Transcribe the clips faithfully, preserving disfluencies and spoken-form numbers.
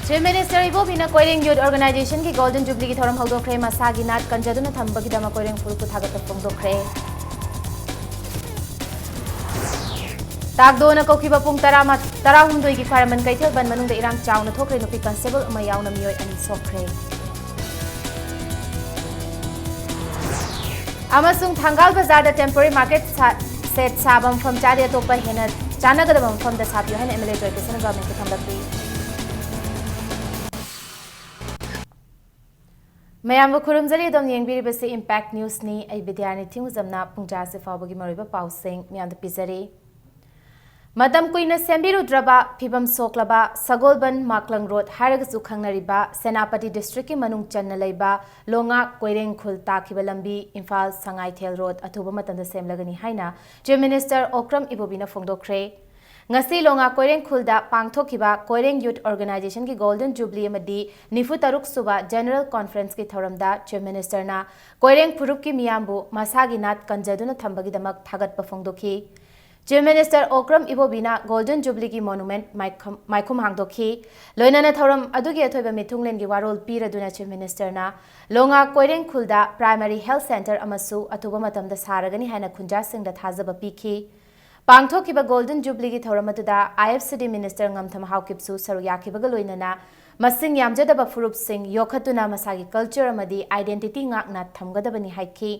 Chief Minister ꯏꯕꯣꯕꯤꯅ Koireng Youth Organization ꯒꯤ Golden Jubilee ꯒꯤ ꯊꯧꯔꯝ ꯍꯧꯗꯣꯛꯈ꯭ꯔꯦ꯫ ꯃꯁꯥꯒꯤ ꯅꯥꯠ ꯀꯟꯖꯗꯨꯅ ꯊꯝꯕꯒꯤꯗꯃꯛ ꯀꯣꯏꯔꯦꯡ ꯐꯨꯔꯨꯞꯄꯨ ꯊꯥꯒꯠꯄ ꯐꯣꯡꯗꯣꯛꯈ꯭ꯔꯦ꯫ ꯇꯥꯛꯗꯣꯅ ꯀꯧꯈꯤꯕ ꯄꯨꯡ ꯇꯔꯥ, ꯇꯔꯥꯍꯨꯝꯗꯣꯏꯒꯤ ꯈ꯭ꯋꯥꯏꯔꯝꯕꯟ ꯀꯩꯊꯦꯜ ꯕꯟ ꯃꯅꯨꯡꯗ ꯏꯔꯥꯡ ꯆꯥꯎꯅ ꯊꯣꯛꯈ꯭ꯔꯦ꯫ ꯅꯨꯄꯤ constable ꯑꯃ ꯌꯥꯎꯅ ꯃꯤꯑꯣꯏ ꯑꯅꯤ ꯁꯣꯛꯈ꯭ꯔꯦ꯫ ꯑꯃꯁꯨꯡ ꯊꯪꯒꯥꯜ ꯕꯖꯥꯔꯗ temporary market ꯁꯥ-, shed ꯁꯥꯕ ꯃꯐꯝ ꯆꯥꯗꯦ, ꯑꯇꯣꯞꯄ ꯍꯦꯟꯅ ꯆꯥꯟꯅꯒꯗꯕ ꯃꯐꯝꯗ ꯁꯥꯕꯤꯌꯨ ꯍꯥꯏꯅ MLA ꯖꯣꯏ ꯀꯤꯁꯟ ꯒꯣꯔꯃꯦꯟꯒꯤ ꯊꯝꯂꯛꯂꯤ꯫ ꯃꯌꯥꯝꯕꯨ ꯈꯨꯔꯨꯝꯖꯔꯤ꯫ ꯑꯗꯣꯝ ꯌꯦꯡꯕꯤꯔꯤꯕꯁꯤ Impact News ꯅꯤ꯫ ꯑꯩ ꯕꯤꯗ꯭ꯌꯥꯅꯤ ꯊꯤꯡꯉꯨꯖꯝꯅ ꯄꯨꯡ ꯇꯔꯥꯁꯤ ꯐꯥꯎꯕꯒꯤ ꯃꯔꯨꯑꯣꯏꯕ ꯄꯥꯎꯁꯤꯡ ꯃꯌꯥꯝꯗ ꯄꯤꯖꯔꯤ꯫ ꯃꯇꯝ ꯀꯨꯏꯅ ꯁꯦꯝꯕꯤꯔꯨꯗ꯭ꯔꯕ, ꯐꯤꯕꯝ ꯁꯣꯛꯂꯕ, ꯁꯒꯣꯜꯕꯟ ꯃꯥꯛꯂꯪ ꯔꯣꯗ ꯍꯥꯏꯔꯒꯁꯨ ꯈꯪꯅꯔꯤꯕ ꯁꯦꯅꯥꯄꯇꯤ district ꯀꯤ ꯃꯅꯨꯡ ꯆꯟꯅ ꯂꯩꯕ ꯂꯣꯉꯥ ꯀꯣꯏꯔꯦꯡ ꯈꯨꯜ ꯇꯥꯈꯤꯕ ꯂꯝꯕꯤ ꯏꯝꯐꯥꯜ ꯁꯉꯥꯏꯊꯦꯜ ꯔꯣꯗ ꯑꯊꯨꯕ ꯃꯇꯝꯗ ꯁꯦꯝꯂꯒꯅꯤ ꯍꯥꯏꯅ Chief Minister ꯑꯣꯀ꯭ꯔꯝ ꯏꯕꯣꯕꯤꯅ ꯐꯣꯡꯗꯣꯛꯈ꯭ꯔꯦ꯫ ꯉꯁꯤ ꯂꯣꯉꯥ ꯀꯣꯏꯔꯦꯡ ꯈꯨꯜꯗ ꯄꯥꯡꯊꯣꯛꯈꯤꯕ ꯀꯣꯏꯔꯦꯡ Youth Organization ꯒꯤ Golden Jubilee ꯑꯃꯗꯤ ꯅꯤꯐꯨ ꯇꯔꯨꯛ ꯁꯨꯕ General Conference ꯀꯤ ꯊꯧꯔꯝꯗ Chief Minister ꯅ ꯀꯣꯏꯔꯦꯡ ꯐꯨꯔꯨꯞꯀꯤ ꯃꯤꯌꯥꯝꯕꯨ ꯃꯁꯥꯒꯤ ꯅꯥꯠ ꯀꯟꯖꯗꯨꯅ ꯊꯝꯕꯒꯤꯗꯃꯛ ꯊꯥꯒꯠꯄ ꯐꯣꯡꯗꯣꯛꯈꯤ꯫ Chief Minister Okram ꯏꯕꯣꯕꯤꯅ Golden Jubilee ꯒꯤ monument ꯃꯥꯏꯈꯝ-, ꯃꯥꯏꯈꯨꯝ ꯍꯥꯡꯗꯣꯛꯈꯤ꯫ ꯂꯣꯏꯅꯅ ꯊꯧꯔꯝ ꯑꯗꯨꯒꯤ ꯑꯊꯣꯏꯕ ꯃꯤꯊꯨꯡꯂꯦꯟꯒꯤ ꯋꯥꯔꯣꯜ ꯄꯤꯔꯗꯨꯅ Chief Minister ꯅ ꯂꯣꯉꯥ ꯀꯣꯏꯔꯦꯡ ꯈꯨꯜꯗ primary health centre ꯑꯃꯁꯨ ꯑꯊꯨꯕ ꯃꯇꯝꯗ ꯁꯥꯔꯒꯅꯤ ꯍꯥꯏꯅ ꯈꯨꯟꯖꯥꯁꯤꯡꯗ ꯊꯥꯖꯕ ꯄꯤꯈꯤ꯫ ꯄꯥꯡꯊꯣꯛꯈꯤꯕ Golden Jubilee ꯒꯤ ꯊꯧꯔꯝ ꯑꯗꯨꯗ I F C D Minister ꯉꯝꯊꯝ ꯍꯥꯎꯀꯤꯞꯁꯨ ꯁꯔꯨꯛ ꯌꯥꯈꯤꯕꯒ ꯂꯣꯏꯅꯅ ꯃꯁꯤꯡ ꯌꯥꯝꯖꯗꯕ ꯐꯨꯔꯨꯞꯁꯤꯡ ꯌꯣꯛꯈꯠꯇꯨꯅ ꯃꯁꯥꯒꯤ culture ꯑꯃꯗꯤ identity ꯉꯥꯛꯅ ꯊꯝꯒꯗꯕꯅꯤ ꯍꯥꯏꯈꯤ꯫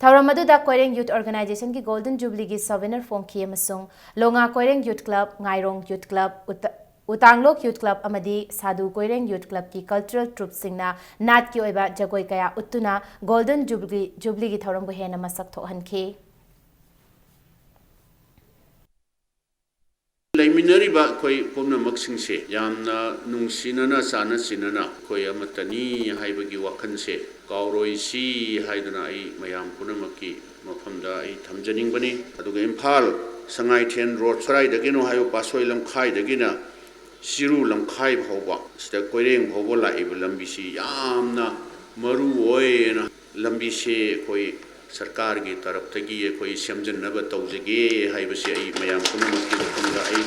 ꯊꯧꯔꯝ ꯑꯗꯨꯗ ꯀꯣꯏꯔꯦꯡ Youth Organization ꯒꯤ Golden Jubilee ꯒꯤ souvenir ꯐꯣꯡꯈꯤ ꯑꯃꯁꯨꯡ ꯂꯣꯉꯥ Koireng Youth Club, ꯉꯥꯏꯔꯣꯡ Youth Club, ꯎꯇ-, ꯎꯇꯥꯡꯂꯣꯛ Youth Club ꯑꯃꯗꯤ ꯁꯥꯗꯨ ꯀꯣꯏꯔꯦꯡ Youth Club ꯀꯤ cultural troupe ꯁꯤꯡꯅ ꯅꯥꯠꯀꯤ ꯑꯣꯏꯕ ꯖꯒꯣꯏ ꯀꯌꯥ ꯎꯠꯇꯨꯅ Golden Jubilee, Jubilee ꯒꯤ ꯊꯧꯔꯝꯕꯨ ꯍꯦꯟꯅ ꯃꯁꯛ ꯊꯣꯛꯍꯟꯈꯤ꯫ ꯂꯩꯃꯤꯟꯅꯔꯤꯕ ꯑꯩꯈꯣꯏ ꯄꯨꯝꯅꯃꯛꯁꯤꯡꯁꯦ ꯌꯥꯝꯅ ꯅꯨꯡꯁꯤꯅꯅ ꯆꯥꯟꯅ ꯆꯤꯟꯅꯅ ꯑꯩꯈꯣꯏ ꯑꯃꯠꯇꯅꯤ ꯍꯥꯏꯕꯒꯤ ꯋꯥꯈꯜꯁꯦ ꯀꯥꯎꯔꯣꯏꯁꯤ ꯍꯥꯏꯗꯨꯅ ꯑꯩ ꯃꯌꯥꯝ ꯄꯨꯝꯅꯃꯛꯀꯤ ꯃꯐꯝꯗ ꯑꯩ ꯊꯝꯖꯅꯤꯡꯕꯅꯤ꯫ ꯑꯗꯨꯒ ꯏꯝꯐꯥꯜ ꯁꯉꯥꯏꯊꯦꯜ ꯔꯣꯗ ꯁꯔꯥꯏꯗꯒꯤꯅꯣ ꯍꯥꯏꯕ ꯄꯥꯠꯁꯣꯏ ꯂꯝꯈꯥꯏꯗꯒꯤꯅ ꯆꯤꯔꯨ ꯂꯝꯈꯥꯏ ꯐꯥꯎꯕ, ꯁꯤꯗ ꯀꯣꯏꯔꯦꯡ ꯐꯥꯎꯕ ꯂꯥꯛꯏꯕ ꯂꯝꯕꯤꯁꯤ ꯌꯥꯝꯅ ꯃꯔꯨ ꯑꯣꯏꯅ ꯂꯝꯕꯤꯁꯦ ꯑꯩꯈꯣꯏ ꯁꯔꯀꯥꯔꯒꯤ ꯇꯔꯞꯇꯒꯤ ꯑꯩꯈꯣꯏ ꯁꯦꯝꯖꯤꯟꯅꯕ ꯇꯧꯖꯒꯦ ꯍꯥꯏꯕꯁꯦ ꯑꯩ ꯃꯌꯥꯝ ꯄꯨꯝꯅꯃꯛꯀꯤ ꯃꯐꯝꯗ ꯑꯩ,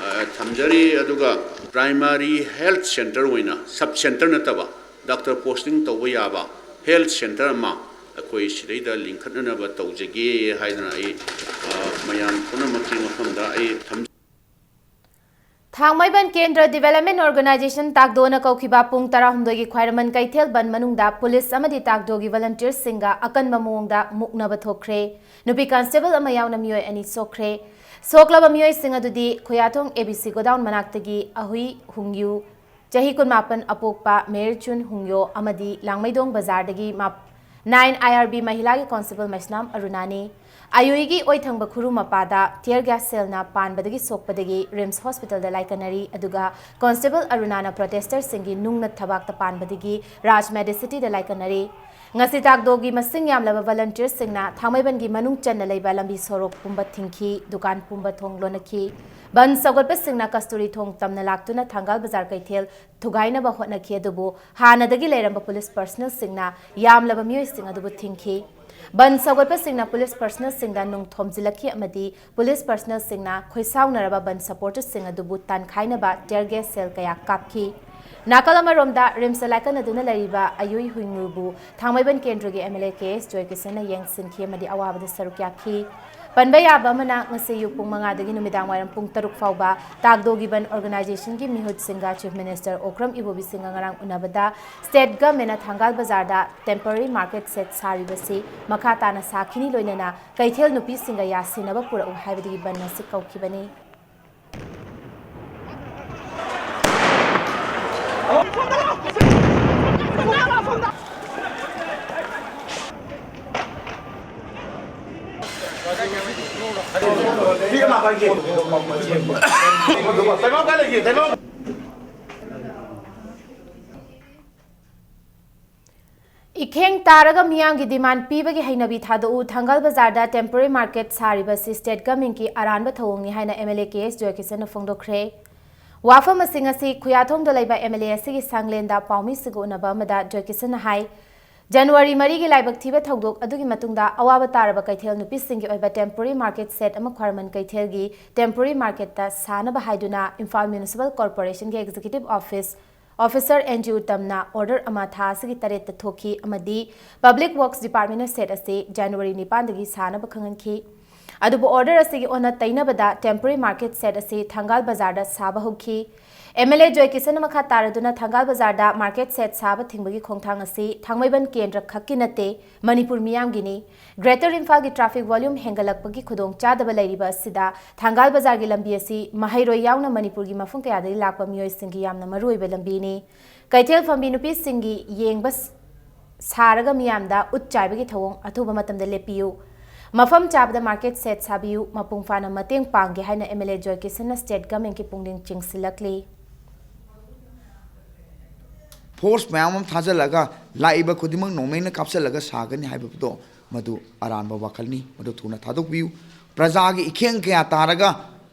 ꯑ, ꯊꯝꯖꯔꯤ꯫ ꯑꯗꯨꯒ primary health centre ꯑꯣꯏꯅ, sub centre ꯅꯠꯇꯕ, doctor posting ꯇꯧꯕ ꯌꯥꯕ health centre ꯑꯃ ꯑꯩꯈꯣꯏ ꯁꯤꯗꯩꯗ ꯂꯤꯡꯈꯠꯅꯅꯕ ꯇꯧꯖꯒꯦ ꯍꯥꯏꯗꯅ ꯑꯩ, ꯑ, ꯃꯌꯥꯝ ꯄꯨꯝꯅꯃꯛꯀꯤ ꯃꯐꯝꯗ ꯑꯩ ꯊꯝꯖ- ꯊꯥꯡꯃꯩꯕꯟ ꯀꯦꯟꯗ꯭ꯔ ꯗꯤꯕꯦꯂꯞꯃꯦꯟ ꯑꯣꯔꯒꯅꯥꯏꯖꯦꯁꯟ ꯇꯥꯛꯗꯣꯅ ꯀꯧꯈꯤꯕ ꯄꯨꯡ ꯇꯔꯥꯍꯨꯝꯗꯣꯏꯒꯤ ꯈ꯭ꯋꯥꯏꯔꯝꯕꯟ ꯀꯩꯊꯦꯜ ꯕꯟ ꯃꯅꯨꯡꯗ ꯄꯨꯂꯤꯁ ꯑꯃꯗꯤ ꯇꯥꯛꯗꯣꯒꯤ ꯚꯣꯂꯟꯇꯤꯌꯔꯁꯤꯡꯒ ꯑꯀꯟꯕ ꯃꯑꯣꯡꯗ ꯃꯨꯛꯅꯕ ꯊꯣꯛꯈ꯭ꯔꯦ꯫ ꯅꯨꯄꯤ ꯀꯟꯁꯇꯦꯕꯜ ꯑꯃ ꯌꯥꯎꯅ ꯃꯤꯑꯣꯏ ꯑꯅꯤ ꯁꯣꯛꯈ꯭ꯔꯦ꯫ ꯁꯣꯛꯂꯕ ꯃꯤꯑꯣꯏꯁꯤꯡ ꯑꯗꯨꯗꯤ ꯈꯨꯌꯥꯊꯣꯡ ꯑꯦ ꯕꯤ ꯁꯤ ꯒꯣꯗꯥꯎꯟ ꯃꯅꯥꯛꯇꯒꯤ ꯑꯍꯨꯏ ꯍꯨꯡꯌꯨ, ꯆꯍꯤ ꯀꯨꯟꯃꯥꯄꯟ ꯑꯄꯣꯛꯄ ꯃꯦꯔꯆꯨꯟ ꯍꯨꯡꯌꯣ ꯑꯃꯗꯤ ꯂꯥꯡꯃꯩꯗꯣꯡ ꯕꯖꯥꯔꯗꯒꯤ ꯃꯥꯞ-, ꯅꯥꯏꯟ ꯑꯥꯏ ꯑꯥꯔ ꯕꯤ ꯃꯍꯤꯂꯥꯒꯤ ꯀꯣꯟꯁꯇꯦꯕꯜ ꯃꯩꯁꯅꯥꯝ ꯑꯔꯨꯅꯥꯅꯤ꯫ ꯑꯌꯨꯏꯒꯤ ꯑꯣꯏꯊꯪꯕ ꯈꯨꯔꯨ ꯃꯄꯥꯗ tear gas shellꯅ ꯄꯥꯟꯕꯗꯒꯤ ꯁꯣꯛꯄꯗꯒꯤ ꯔꯤꯝꯁ ꯍꯣꯁꯄꯤꯇꯥꯜꯗ ꯂꯥꯏꯀꯠꯅꯔꯤ, ꯑꯗꯨꯒ ꯀꯣꯟꯁꯇꯦꯕꯜ ꯑꯔꯨꯅꯥꯅ ꯄ꯭ꯔꯣꯇꯦꯁꯇꯔꯁꯤꯡꯒꯤ ꯅꯨꯡꯅ ꯊꯕꯥꯛꯇ ꯄꯥꯟꯕꯗꯒꯤ ꯔꯥꯖ ꯃꯦꯗꯤꯁꯤꯇꯤꯗ ꯂꯥꯏꯀꯠꯅꯔꯤ꯫ ꯉꯁꯤ ꯇꯥꯛꯗꯣꯒꯤ ꯃꯁꯤꯡ ꯌꯥꯝꯂꯕ ꯚꯣꯂꯟꯇꯤꯌꯔꯁꯤꯡꯅ ꯊꯥꯡꯃꯩꯕꯟꯒꯤ ꯃꯅꯨꯡ ꯆꯟꯅ ꯂꯩꯕ ꯂꯝꯕꯤ ꯁꯣꯔꯣꯛ ꯄꯨꯝꯕ ꯊꯤꯡꯈꯤ, ꯗꯨꯀꯥꯟ ꯄꯨꯝꯕ ꯊꯣꯡ ꯂꯣꯟꯅꯈꯤ꯫ ꯕꯟ ꯁꯧꯒꯠꯄꯁꯤꯡꯅ ꯀꯁꯇꯨꯔꯤ ꯊꯣꯡ ꯇꯝꯅ ꯂꯥꯛꯇꯨꯅ ꯊꯪꯒꯥꯜ ꯕꯖꯥꯔ ꯀꯩꯊꯦꯜ ꯊꯨꯒꯥꯏꯅꯕ ꯍꯣꯠꯅꯈꯤ, ꯑꯗꯨꯕꯨ ꯍꯥꯟꯅꯗꯒꯤ ꯂꯩꯔꯝꯕ ꯄꯨꯂꯤꯁ ꯄꯔꯁꯅꯦꯜꯁꯤꯡꯅ ꯌꯥꯝꯂꯕ ꯃꯤꯑꯣꯏꯁꯤꯡ ꯑꯗꯨꯕꯨ ꯊꯤꯡꯈꯤ꯫ ꯕꯟ ꯁꯧꯒꯠꯄꯁꯤꯡꯅ ꯄꯨꯂꯤꯁ ꯄꯔꯁꯅꯦꯜꯁꯤꯡꯗ ꯅꯨꯡ ꯊꯣꯝꯖꯤꯜꯂꯛꯈꯤ ꯑꯃꯗꯤ ꯄꯨꯂꯤꯁ ꯄꯔꯁꯅꯦꯜꯁꯤꯡꯅ ꯈꯣꯏꯁꯥꯎꯅꯔꯕ ꯕꯟ ꯁꯄꯣꯔꯇꯔꯁꯤꯡ ꯑꯗꯨꯕꯨ ꯇꯥꯟꯈꯥꯏꯅꯕ tear gas shell ꯀꯌꯥ ꯀꯥꯞꯈꯤ꯫ ꯅꯥꯀꯜ ꯑꯃꯔꯣꯝꯗ ꯔꯤꯝꯁꯇ ꯂꯥꯏꯀꯠꯅꯗꯨꯅ ꯂꯩꯔꯤꯕ ꯑꯌꯨꯏ ꯍꯨꯏꯉꯨꯕꯨ ꯊꯥꯡꯃꯩꯕꯟ ꯀꯦꯟꯗ꯭ꯔꯒꯤ ꯑꯦꯝ ꯑꯦꯜ ꯑꯦ ꯀꯦ ꯑꯦꯁ ꯖꯣꯏꯀꯤꯁꯟꯅ ꯌꯦꯡꯁꯤꯟꯈꯤ ꯑꯃꯗꯤ ꯑꯋꯥꯕꯗ ꯁꯔꯨꯛ ꯌꯥꯈꯤ꯫ ꯄꯟꯕ ꯌꯥꯕ ꯑꯃꯅ, ꯉꯁꯤ ꯑꯌꯨꯛ ꯄꯨꯡ ꯃꯉꯥꯗꯒꯤ ꯅꯨꯃꯤꯗꯥꯡ ꯋꯥꯏꯔꯝ ꯄꯨꯡ ꯇꯔꯨꯛ ꯐꯥꯎꯕ ꯇꯥꯛꯗꯣꯒꯤ ꯕꯟ ꯑꯣꯔꯒꯅꯥꯏꯖꯦꯁꯟꯒꯤ ꯃꯤꯍꯨꯠꯁꯤꯡꯒ ꯆꯤꯐ ꯃꯤꯅꯤꯁꯇꯔ ꯑꯣꯀ꯭ꯔꯝ ꯏꯕꯣꯕꯤꯁꯤꯡꯒ ꯉꯔꯥꯡ ꯎꯅꯕꯗ ꯁ꯭ꯇꯦꯠ ꯒꯃꯦꯟꯅ ꯊꯪꯒꯥꯜ ꯕꯖꯥꯔꯗ temporary market shed ꯁꯥꯔꯤꯕꯁꯤ ꯃꯈꯥ ꯇꯥꯅ ꯁꯥꯈꯤꯅꯤ, ꯂꯣꯏꯅꯅ ꯀꯩꯊꯦꯜ ꯅꯨꯄꯤꯁꯤꯡꯒ ꯌꯥꯁꯤꯟꯅꯕ ꯄꯨꯔꯛꯎ ꯍꯥꯏꯕꯗꯒꯤ ꯕꯟ ꯑꯁꯤ ꯀꯧꯈꯤꯕꯅꯤ꯫ ꯏꯈꯦꯡ ꯇꯥꯔꯒ ꯃꯤꯌꯥꯝꯒꯤ demand ꯄꯤꯕꯒꯤ ꯍꯩꯅꯕꯤ ꯊꯥꯗꯣꯛꯎ꯫ ꯊꯪꯒꯥꯜ ꯕꯖꯥꯔꯗ temporary market ꯁꯥꯔꯤꯕ ꯑꯁꯤ ꯁ꯭ꯇꯦꯠ ꯒꯃꯦꯟꯒꯤ ꯑꯔꯥꯟꯕ ꯊꯧꯑꯣꯡꯅꯤ ꯍꯥꯏꯅ ꯑꯦꯝ ꯑꯦꯜ ꯑꯦ ꯀꯦ ꯑꯦꯁ ꯖꯣꯏꯀꯤꯁꯟꯅ ꯐꯣꯡꯗꯣꯛꯈ꯭ꯔꯦ꯫ ꯋꯥꯐꯝ ꯑꯁꯤ ꯉꯁꯤ ꯈꯨꯌꯥꯊꯣꯡꯗ ꯂꯩꯕ ꯑꯦꯝ ꯑꯦꯜ ꯑꯦ ꯑꯁꯤꯒꯤ ꯁꯪꯂꯦꯟꯗ ꯄꯥꯎꯃꯤꯁꯤꯡꯒ ꯎꯅꯕ ꯑꯃꯗ ꯖꯣꯏꯀꯤꯁꯟꯅ ꯍꯥꯏ꯫ ꯖꯅꯋꯥꯔꯤ ꯃꯔꯤꯒꯤ ꯂꯥꯏꯕꯛ ꯊꯤꯕ ꯊꯧꯗꯣꯛ ꯑꯗꯨꯒꯤ ꯃꯇꯨꯡꯗ ꯑꯋꯥꯕ ꯇꯥꯔꯕ ꯀꯩꯊꯦꯜ ꯅꯨꯄꯤꯁꯤꯡꯒꯤ ꯑꯣꯏꯕ temporary market shed ꯑꯃ ꯈ꯭ꯋꯥꯏꯔꯝꯕꯟ ꯀꯩꯊꯦꯜꯒꯤ temporary marketꯇ ꯁꯥꯅꯕ ꯍꯥꯏꯗꯨꯅ Imphal Municipal Corporationꯒꯤ Executive Office Officer N G ꯎꯇꯝꯅ order ꯑꯃ ꯊꯥ ꯑꯁꯤꯒꯤ ꯇꯔꯦꯠꯇ ꯊꯣꯛꯈꯤ ꯑꯃꯗꯤ Public Works Departmentꯅ shed ꯑꯁꯤ ꯖꯅꯋꯥꯔꯤ ꯅꯤꯄꯥꯟꯗꯒꯤ ꯁꯥꯅꯕ ꯈꯪꯍꯟꯈꯤ꯫ ꯑꯗꯨꯕꯨ order ꯑꯁꯤꯒꯤ ꯑꯣꯟꯅ ꯇꯩꯅꯕꯗ temporary market shed ꯑꯁꯤ ꯊꯪꯒꯥꯜ ꯕꯖꯥꯔꯗ ꯁꯥꯕ ꯍꯧꯈꯤ꯫ M L A ꯖꯣꯏ ꯀꯤꯁꯟꯅ ꯃꯈꯥ ꯇꯥꯔꯗꯨꯅ ꯊꯪꯒꯥꯜ ꯕꯖꯥꯔꯗ market shed ꯁꯥꯕ ꯊꯤꯡꯕꯒꯤ ꯈꯣꯡꯊꯥꯡ ꯑꯁꯤ ꯊꯥꯡꯃꯩꯕꯟ ꯀꯦꯟꯗ꯭ꯔ ꯈꯛꯀꯤ ꯅꯠꯇꯦ, ꯃꯅꯤꯄꯨꯔ ꯃꯤꯌꯥꯝꯒꯤꯅꯤ꯫ Greater ꯏꯝꯐꯥꯜꯒꯤ traffic volume ꯍꯦꯟꯒꯠꯂꯛꯄꯒꯤ ꯈꯨꯗꯣꯡꯆꯥꯗꯕ ꯂꯩꯔꯤꯕ ꯑꯁꯤꯗ ꯊꯪꯒꯥꯜ ꯕꯖꯥꯔꯒꯤ ꯂꯝꯕꯤ ꯑꯁꯤ ꯃꯍꯩꯔꯣꯏ ꯌꯥꯎꯅ ꯃꯅꯤꯄꯨꯔꯒꯤ ꯃꯐꯝ ꯀꯌꯥꯗꯒꯤ ꯂꯥꯛꯄ ꯃꯤꯑꯣꯏꯁꯤꯡꯒꯤ ꯌꯥꯝꯅ ꯃꯔꯨꯑꯣꯏꯕ ꯂꯝꯕꯤꯅꯤ꯫ ꯀꯩꯊꯦꯜ ꯐꯝꯕꯤ ꯅꯨꯄꯤꯁꯤꯡꯒꯤ ꯌꯦꯡꯕ ꯁꯥꯔꯒ ꯃꯤꯌꯥꯝꯗ ꯎꯠ ꯆꯥꯏꯕꯒꯤ ꯊꯧꯑꯣꯡ ꯑꯊꯨꯕ ꯃꯇꯝꯗ ꯂꯦꯞꯄꯤꯌꯨ꯫ ꯃꯐꯝ ꯆꯥꯕꯗ market shed ꯁꯥꯕꯤꯌꯨ, ꯃꯄꯨꯡ ꯐꯥꯅ ꯃꯇꯦꯡ ꯄꯥꯡꯒꯦ ꯍꯥꯏꯅ M L A joy ꯀꯤꯁꯟꯅ state governmentꯀꯤ ꯄꯨꯛꯅꯤꯡ ꯆꯤꯡꯁꯤꯜꯂꯛꯂꯤ꯫ Force ꯃꯌꯥꯝ ꯑꯃ ꯊꯥꯖꯤꯜꯂꯒ ꯂꯥꯛꯏꯕ ꯈꯨꯗꯤꯡꯃꯛ ꯅꯣꯡꯃꯩꯅ ꯀꯥꯞꯁꯤꯜꯂꯒ ꯁꯥꯒꯅꯤ ꯍꯥꯏꯕꯗꯣ ꯃꯗꯨ ꯑꯔꯥꯟꯕ ꯋꯥꯈꯜꯅꯤ꯫ ꯃꯗꯨ ꯊꯨꯅ ꯊꯥꯗꯣꯛꯄꯤꯌꯨ꯫ ꯄ꯭ꯔꯖꯥꯒꯤ ꯏꯈꯦꯡ ꯀꯌꯥ ꯇꯥꯔꯒ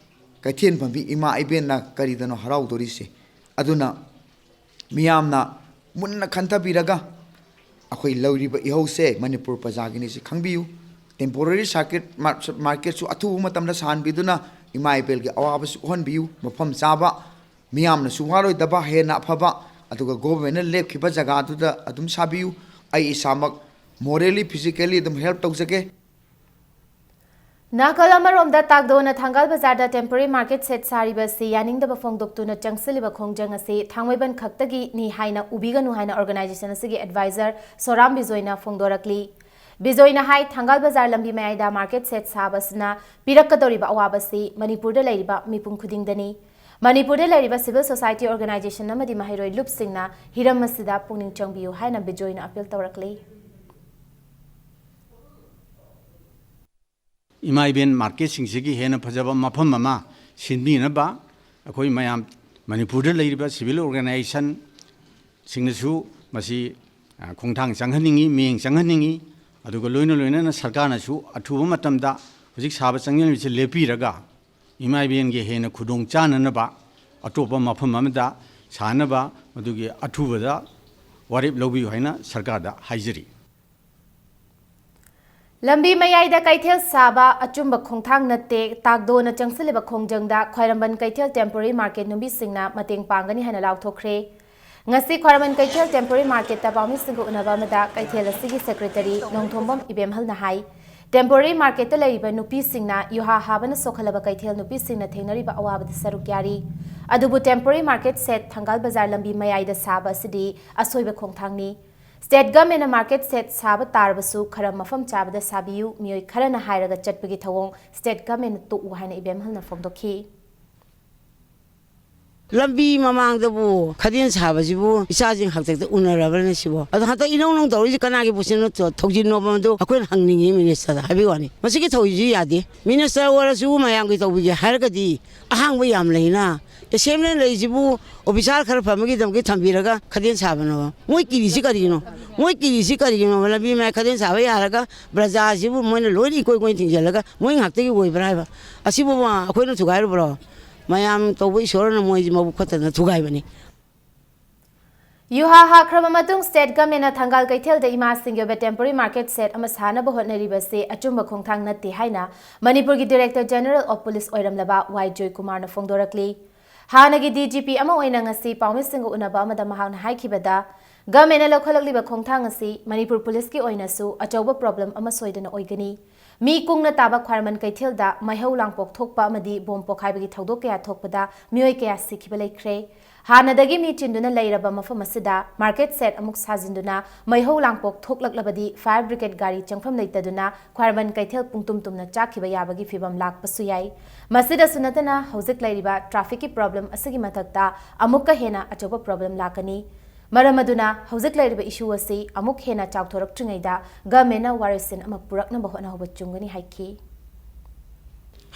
ꯀꯩꯊꯦꯜ ꯐꯝꯕꯤ ꯏꯃꯥ ꯏꯕꯦꯟꯅ ꯀꯔꯤꯗꯅꯣ ꯍꯔꯥꯎꯗꯣꯔꯤꯁꯦ? ꯑꯗꯨꯅ ꯃꯤꯌꯥꯝꯅ ꯃꯨꯟꯅ ꯈꯟꯊꯕꯤꯔꯒ ꯑꯩꯈꯣꯏ ꯂꯧꯔꯤꯕ ꯏꯍꯧꯁꯦ ꯃꯅꯤꯄꯨꯔ ꯄ꯭ꯔꯖꯥꯒꯤꯅꯤ ꯁꯤ ꯈꯪꯕꯤꯌꯨ꯫ Temporary circuit marketꯁꯨ ꯑꯊꯨꯕ ꯃꯇꯝꯗ ꯁꯥꯍꯟꯕꯤꯗꯨꯅ ꯏꯃꯥ ꯏꯕꯦꯜꯒꯤ ꯑꯋꯥꯕꯁꯨ ꯎꯍꯟꯕꯤꯌꯨ꯫ ꯃꯐꯝ ꯆꯥꯕ, ꯃꯤꯌꯥꯝꯅꯁꯨ ꯋꯥꯔꯣꯏꯗꯕ ꯍꯦꯟꯅ ꯑꯐꯕ, ꯑꯗꯨꯒ governmentꯅ ꯂꯦꯞꯈꯤꯕ ꯖꯒꯥꯗꯨꯗ ꯑꯗꯨꯝ ꯁꯥꯕꯤꯌꯨ꯫ ꯑꯩ ꯏꯁꯥꯃꯛ morally, physically ꯑꯗꯨꯝ help ꯇꯧꯖꯒꯦ꯫ ꯅꯥꯀꯜ ꯑꯃꯔꯣꯝꯗ ꯇꯥꯛꯗꯣꯅ ꯊꯪꯒꯥꯜ ꯕꯖꯥꯔꯗ temporary market shed ꯁꯥꯔꯤꯕ ꯑꯁꯤ ꯌꯥꯅꯤꯡꯗꯕ ꯐꯣꯡꯗꯣꯛꯇꯨꯅ ꯆꯪꯁꯤꯜꯂꯤꯕ ꯈꯣꯡꯖꯪ ꯑꯁꯤ ꯊꯥꯡꯃꯩꯕꯟ ꯈꯛꯇꯒꯤꯅꯤ ꯍꯥꯏꯅ ꯎꯕꯤꯒꯅꯨ ꯍꯥꯏꯅ organization ꯑꯁꯤꯒꯤ advisor ꯁꯣꯔꯥꯝ ꯕꯤꯖꯣꯏꯅ ꯐꯣꯡꯗꯣꯔꯛꯂꯤ꯫ ꯕꯤꯖꯣꯏꯅ ꯍꯥꯏ, ꯊꯪꯒꯥꯜ ꯕꯖꯥꯔ ꯂꯝꯕꯤ ꯃꯌꯥꯏꯗ market shed ꯁꯥꯕ ꯑꯁꯤꯅ ꯄꯤꯔꯛꯀꯗꯧꯔꯤꯕ ꯑꯋꯥꯕ ꯑꯁꯤ ꯃꯅꯤꯄꯨꯔꯗ ꯂꯩꯔꯤꯕ ꯃꯤꯄꯨꯝ ꯈꯨꯗꯤꯡꯗꯅꯤ꯫ ꯃꯅꯤꯄꯨꯔꯗ ꯂꯩꯔꯤꯕ civil society organization ꯑꯃꯗꯤ ꯃꯍꯩꯔꯣꯏ ꯂꯨꯞꯁꯤꯡꯅ ꯍꯤꯔꯝ ꯑꯁꯤꯗ ꯄꯨꯛꯅꯤꯡ ꯆꯪꯕꯤꯌꯨ ꯍꯥꯏꯅ ꯕꯤꯖꯣꯏꯅ appeal ꯇꯧꯔꯛꯂꯤ꯫ ꯏꯃꯥ ꯏꯕꯦꯟ marketꯁꯤꯡꯁꯤꯒꯤ ꯍꯦꯟꯅ ꯐꯖꯕ ꯃꯐꯝ ꯑꯃ ꯁꯤꯟꯕꯤꯅꯕ ꯑꯩꯈꯣꯏ ꯃꯌꯥꯝ ꯃꯅꯤꯄꯨꯔꯗ ꯂꯩꯔꯤꯕ civil organizationꯁꯤꯡꯅꯁꯨ ꯃꯁꯤ, ꯑ, ꯈꯣꯡꯊꯥꯡ ꯆꯪꯍꯟꯅꯤꯡꯏ, ꯃꯤꯠꯌꯦꯡ ꯆꯪꯍꯟꯅꯤꯡꯏ꯫ ꯑꯗꯨꯒ ꯂꯣꯏꯅ ꯂꯣꯏꯅꯅ ꯁꯔꯀꯥꯔꯅꯁꯨ ꯑꯊꯨꯕ ꯃꯇꯝꯗ ꯍꯧꯖꯤꯛ ꯁꯥꯕ ꯆꯪꯁꯤꯜꯂꯤꯕꯁꯤ ꯂꯦꯞꯄꯤꯔꯒ ꯏꯃꯥ ꯏꯕꯦꯟꯒꯤ ꯍꯦꯟꯅ ꯈꯨꯗꯣꯡ ꯆꯥꯅꯅꯕ ꯑꯇꯣꯞꯄ ꯃꯐꯝ ꯑꯃꯗ ꯁꯥꯅꯕ ꯃꯗꯨꯒꯤ ꯑꯊꯨꯕꯗ ꯋꯥꯔꯦꯞ ꯂꯧꯕꯤꯌꯨ ꯍꯥꯏꯅ ꯁꯔꯀꯥꯔꯗ ꯍꯥꯏꯖꯔꯤ꯫ ꯂꯝꯕꯤ ꯃꯌꯥꯏꯗ ꯀꯩꯊꯦꯜ ꯁꯥꯕ ꯑꯆꯨꯝꯕ ꯈꯣꯡꯊꯥꯡ ꯅꯠꯇꯦ꯫ ꯇꯥꯛꯗꯣꯅ ꯆꯪꯁꯤꯜꯂꯤꯕ ꯈꯣꯡꯖꯪꯗ ꯈ꯭ꯋꯥꯏꯔꯝꯕꯟ ꯀꯩꯊꯦꯜ temporary market ꯅꯨꯄꯤꯁꯤꯡꯅ ꯃꯇꯦꯡ ꯄꯥꯡꯒꯅꯤ ꯍꯥꯏꯅ ꯂꯥꯎꯊꯣꯛꯈ꯭ꯔꯦ꯫ ꯉꯁꯤ ꯈ꯭ꯋꯥꯏꯔꯝꯕꯟ ꯀꯩꯊꯦꯜ temporary marketꯇ ꯄꯥꯎꯃꯤꯁꯤꯡꯒ ꯎꯅꯕ ꯑꯃꯗ ꯀꯩꯊꯦꯜ ꯑꯁꯤꯒꯤ secretary ꯅꯣꯡꯊꯣꯝꯕꯝ ꯏꯕꯦꯝꯍꯜꯅ ꯍꯥꯏ, temporary marketꯇ ꯂꯩꯔꯤꯕ ꯅꯨꯄꯤꯁꯤꯡꯅ ꯌꯨꯍꯥ ꯍꯥꯕꯅ ꯁꯣꯛꯍꯜꯂꯕ ꯀꯩꯊꯦꯜ ꯅꯨꯄꯤꯁꯤꯡꯅ ꯊꯦꯡꯅꯔꯤꯕ ꯑꯋꯥꯕꯗ ꯁꯔꯨꯛ ꯌꯥꯔꯤ꯫ ꯑꯗꯨꯕꯨ temporary market shed ꯊꯪꯒꯥꯜ ꯕꯖꯥꯔ ꯂꯝꯕꯤ ꯃꯌꯥꯏꯗ ꯁꯥꯕ ꯑꯁꯤꯗꯤ ꯑꯁꯣꯏꯕ ꯈꯣꯡꯊꯥꯡꯅꯤ꯫ State governmentꯅ market shed ꯁꯥꯕ ꯇꯥꯔꯕꯁꯨ ꯈꯔ ꯃꯐꯝ ꯆꯥꯕꯗ ꯁꯥꯕꯤꯌꯨ, ꯃꯤꯑꯣꯏ ꯈꯔꯅ ꯍꯥꯏꯔꯒ ꯆꯠꯄꯒꯤ ꯊꯧꯑꯣꯡ state governmentꯅ ꯇꯣꯛꯎ ꯍꯥꯏꯅ ꯏꯕꯦꯝꯍꯜꯅ ꯐꯣꯡꯗꯣꯛꯈꯤ꯫ ꯂꯝꯕꯤ ꯃꯃꯥꯡꯗꯕꯨ ꯈꯗꯦꯟ ꯁꯥꯕꯁꯤꯕꯨ ꯏꯆꯥꯁꯤꯡ ꯍꯥꯛꯇꯛꯇ ꯎꯅꯔꯕ꯭ꯔꯅꯦ ꯁꯤꯕꯣ? ꯑꯗꯣ ꯍꯟꯗꯛ ꯏꯅꯧ ꯅꯧ ꯇꯧꯔꯤꯁꯤ ꯀꯅꯥꯒꯤ ꯄꯨꯛꯁꯤꯟꯅꯣ, ꯊꯧꯖꯤꯟꯅꯣꯕ ꯑꯗꯣ ꯑꯩꯈꯣꯏꯅ ꯍꯪꯅꯤꯡꯉꯤ ministerꯗ, ꯍꯥꯏꯕꯤꯌꯨ ꯋꯥꯅꯤ꯫ ꯃꯁꯤꯒꯤ ꯊꯧꯑꯣꯏꯁꯤ ꯌꯥꯗꯦ꯫ Minister ꯑꯣꯏꯔꯁꯨ ꯃꯌꯥꯝꯒꯤ ꯇꯧꯕꯤꯒꯦ ꯍꯥꯏꯔꯒꯗꯤ ꯑꯍꯥꯡꯕ ꯌꯥꯝ ꯂꯩꯅ꯫ Assembly ꯂꯩꯁꯤꯕꯨ officer ꯈꯔ ꯐꯕꯒꯤꯗꯃꯛꯀꯤ ꯊꯝꯕꯤꯔꯒ ꯈꯗꯦꯟ ꯁꯥꯕꯅꯣꯕ? ꯃꯣꯏ ꯀꯤꯔꯤꯁꯤ ꯀꯔꯤꯒꯤꯅꯣ? ꯃꯣꯏ ꯀꯤꯔꯤꯁꯤ ꯀꯔꯤꯒꯤꯅꯣꯕ? ꯂꯝꯕꯤ ꯃꯌꯥꯏ ꯈꯗꯦꯟ ꯁꯥꯕ ꯌꯥꯔꯒ ꯕ꯭ꯔꯖꯥꯁꯤꯕꯨ ꯃꯣꯏꯅ ꯂꯣꯏꯅ ꯏꯀꯣꯏ ꯀꯣꯏꯅ ꯊꯤꯡꯖꯤꯜꯂꯒ ꯃꯣꯏ ꯉꯥꯛꯇꯒꯤ ꯑꯣꯏꯕ꯭ꯔꯥ ꯍꯥꯏꯕ? ꯑꯁꯤꯕꯨ ꯑꯩꯈꯣꯏꯅ ꯊꯨꯒꯥꯏꯔꯨꯕ꯭ꯔꯣ? ꯃꯌꯥꯝ ꯇꯧꯕ ꯏꯁꯣꯔꯅ ꯃꯣꯏꯁꯤ ꯃꯕꯨꯛ ꯐꯠꯇꯅ ꯊꯨꯒꯥꯏꯕꯅꯤ꯫ ꯌꯨꯍꯥ ꯍꯥꯈ꯭ꯔꯕ ꯃꯇꯨꯡ state governmentꯅ ꯊꯪꯒꯥꯜ ꯀꯩꯊꯦꯜꯗ ꯏꯃꯥꯁꯤꯡꯒꯤ ꯑꯣꯏꯕ temporary market shed ꯑꯃ ꯁꯥꯅꯕ ꯍꯣꯠꯅꯔꯤꯕꯁꯤ ꯑꯆꯨꯝꯕ ꯈꯣꯡꯊꯥꯡ ꯅꯠꯇꯦ ꯍꯥꯏꯅ ꯃꯅꯤꯄꯨꯔꯒꯤ Director General of Police ꯑꯣꯏꯔꯝꯂꯕ ꯋꯥꯏ ꯖꯣꯏꯀꯨꯃꯥꯔꯅ ꯐꯣꯡꯗꯣꯔꯛꯂꯤ꯫ ꯍꯥꯟꯅꯒꯤ DGP ꯑꯃ ꯑꯣꯏꯅ ꯉꯁꯤ ꯄꯥꯎꯃꯤꯁꯤꯡꯒ ꯎꯅꯕ ꯑꯃꯗ ꯃꯍꯥꯛꯅ ꯍꯥꯏꯈꯤꯕꯗ, governmentꯅ ꯂꯧꯈꯠꯂꯛꯂꯤꯕ ꯈꯣꯡꯊꯥꯡ ꯑꯁꯤ ꯃꯅꯤꯄꯨꯔ policeꯀꯤ ꯑꯣꯏꯅꯁꯨ ꯑꯆꯧꯕ problem ꯑꯃ ꯁꯣꯏꯗꯅ ꯑꯣꯏꯒꯅꯤ꯫ ꯃꯤ ꯀꯨꯡꯅ ꯇꯥꯕ ꯈ꯭ꯋꯥꯏꯔꯝꯕꯟ ꯀꯩꯊꯦꯜꯗ ꯃꯩꯍꯧ ꯂꯥꯡꯄꯣꯛ ꯊꯣꯛꯄ ꯑꯃꯗꯤ ꯕꯣꯝ ꯄꯣꯈꯥꯏꯕꯒꯤ ꯊꯧꯗꯣꯛ ꯀꯌꯥ ꯊꯣꯛꯄꯗ ꯃꯤꯑꯣꯏ ꯀꯌꯥ ꯁꯤꯈꯤꯕ ꯂꯩꯈ꯭ꯔꯦ꯫ ꯍꯥꯟꯅꯗꯒꯤ ꯃꯤ ꯆꯤꯟꯗꯨꯅ ꯂꯩꯔꯕ ꯃꯐꯝ ꯑꯁꯤꯗ market shed ꯑꯃꯨꯛ ꯁꯥꯖꯤꯟꯗꯨꯅ ꯃꯩꯍꯧ ꯂꯥꯡꯄꯣꯛ ꯊꯣꯛꯂꯛꯂꯕꯗꯤ fire brigade ꯒꯥꯔꯤ ꯆꯪꯐꯝ ꯂꯩꯇꯗꯨꯅ ꯈ꯭ꯋꯥꯏꯔꯝꯕꯟ ꯀꯩꯊꯦꯜ ꯄꯨꯡꯇꯨꯝ ꯇꯨꯝꯅ ꯆꯥꯛꯈꯤꯕ ꯌꯥꯕꯒꯤ ꯐꯤꯕꯝ ꯂꯥꯛꯄꯁꯨ ꯌꯥꯏ꯫ ꯃꯁꯤꯗꯁꯨ ꯅꯠꯇꯅ ꯍꯧꯖꯤꯛ ꯂꯩꯔꯤꯕ trafficꯀꯤ problem ꯑꯁꯤꯒꯤ ꯃꯊꯛꯇ ꯑꯃꯨꯛꯀ ꯍꯦꯟꯅ ꯑꯆꯧꯕ problem ꯂꯥꯛꯀꯅꯤ꯫ ꯃꯔꯝ ꯑꯗꯨꯅ ꯍꯧꯖꯤꯛ ꯂꯩꯔꯤꯕ issue ꯑꯁꯤ ꯑꯃꯨꯛ ꯍꯦꯟꯅ ꯆꯥꯎꯊꯣꯔꯛꯇ꯭ꯔꯤꯉꯩꯗ governmentꯅ ꯋꯥꯔꯣꯏꯁꯤꯟ ꯑꯃ ꯄꯨꯔꯛꯅꯕ ꯍꯣꯠꯅꯍꯧꯕ ꯆꯨꯝꯒꯅꯤ ꯍꯥꯏꯈꯤ꯫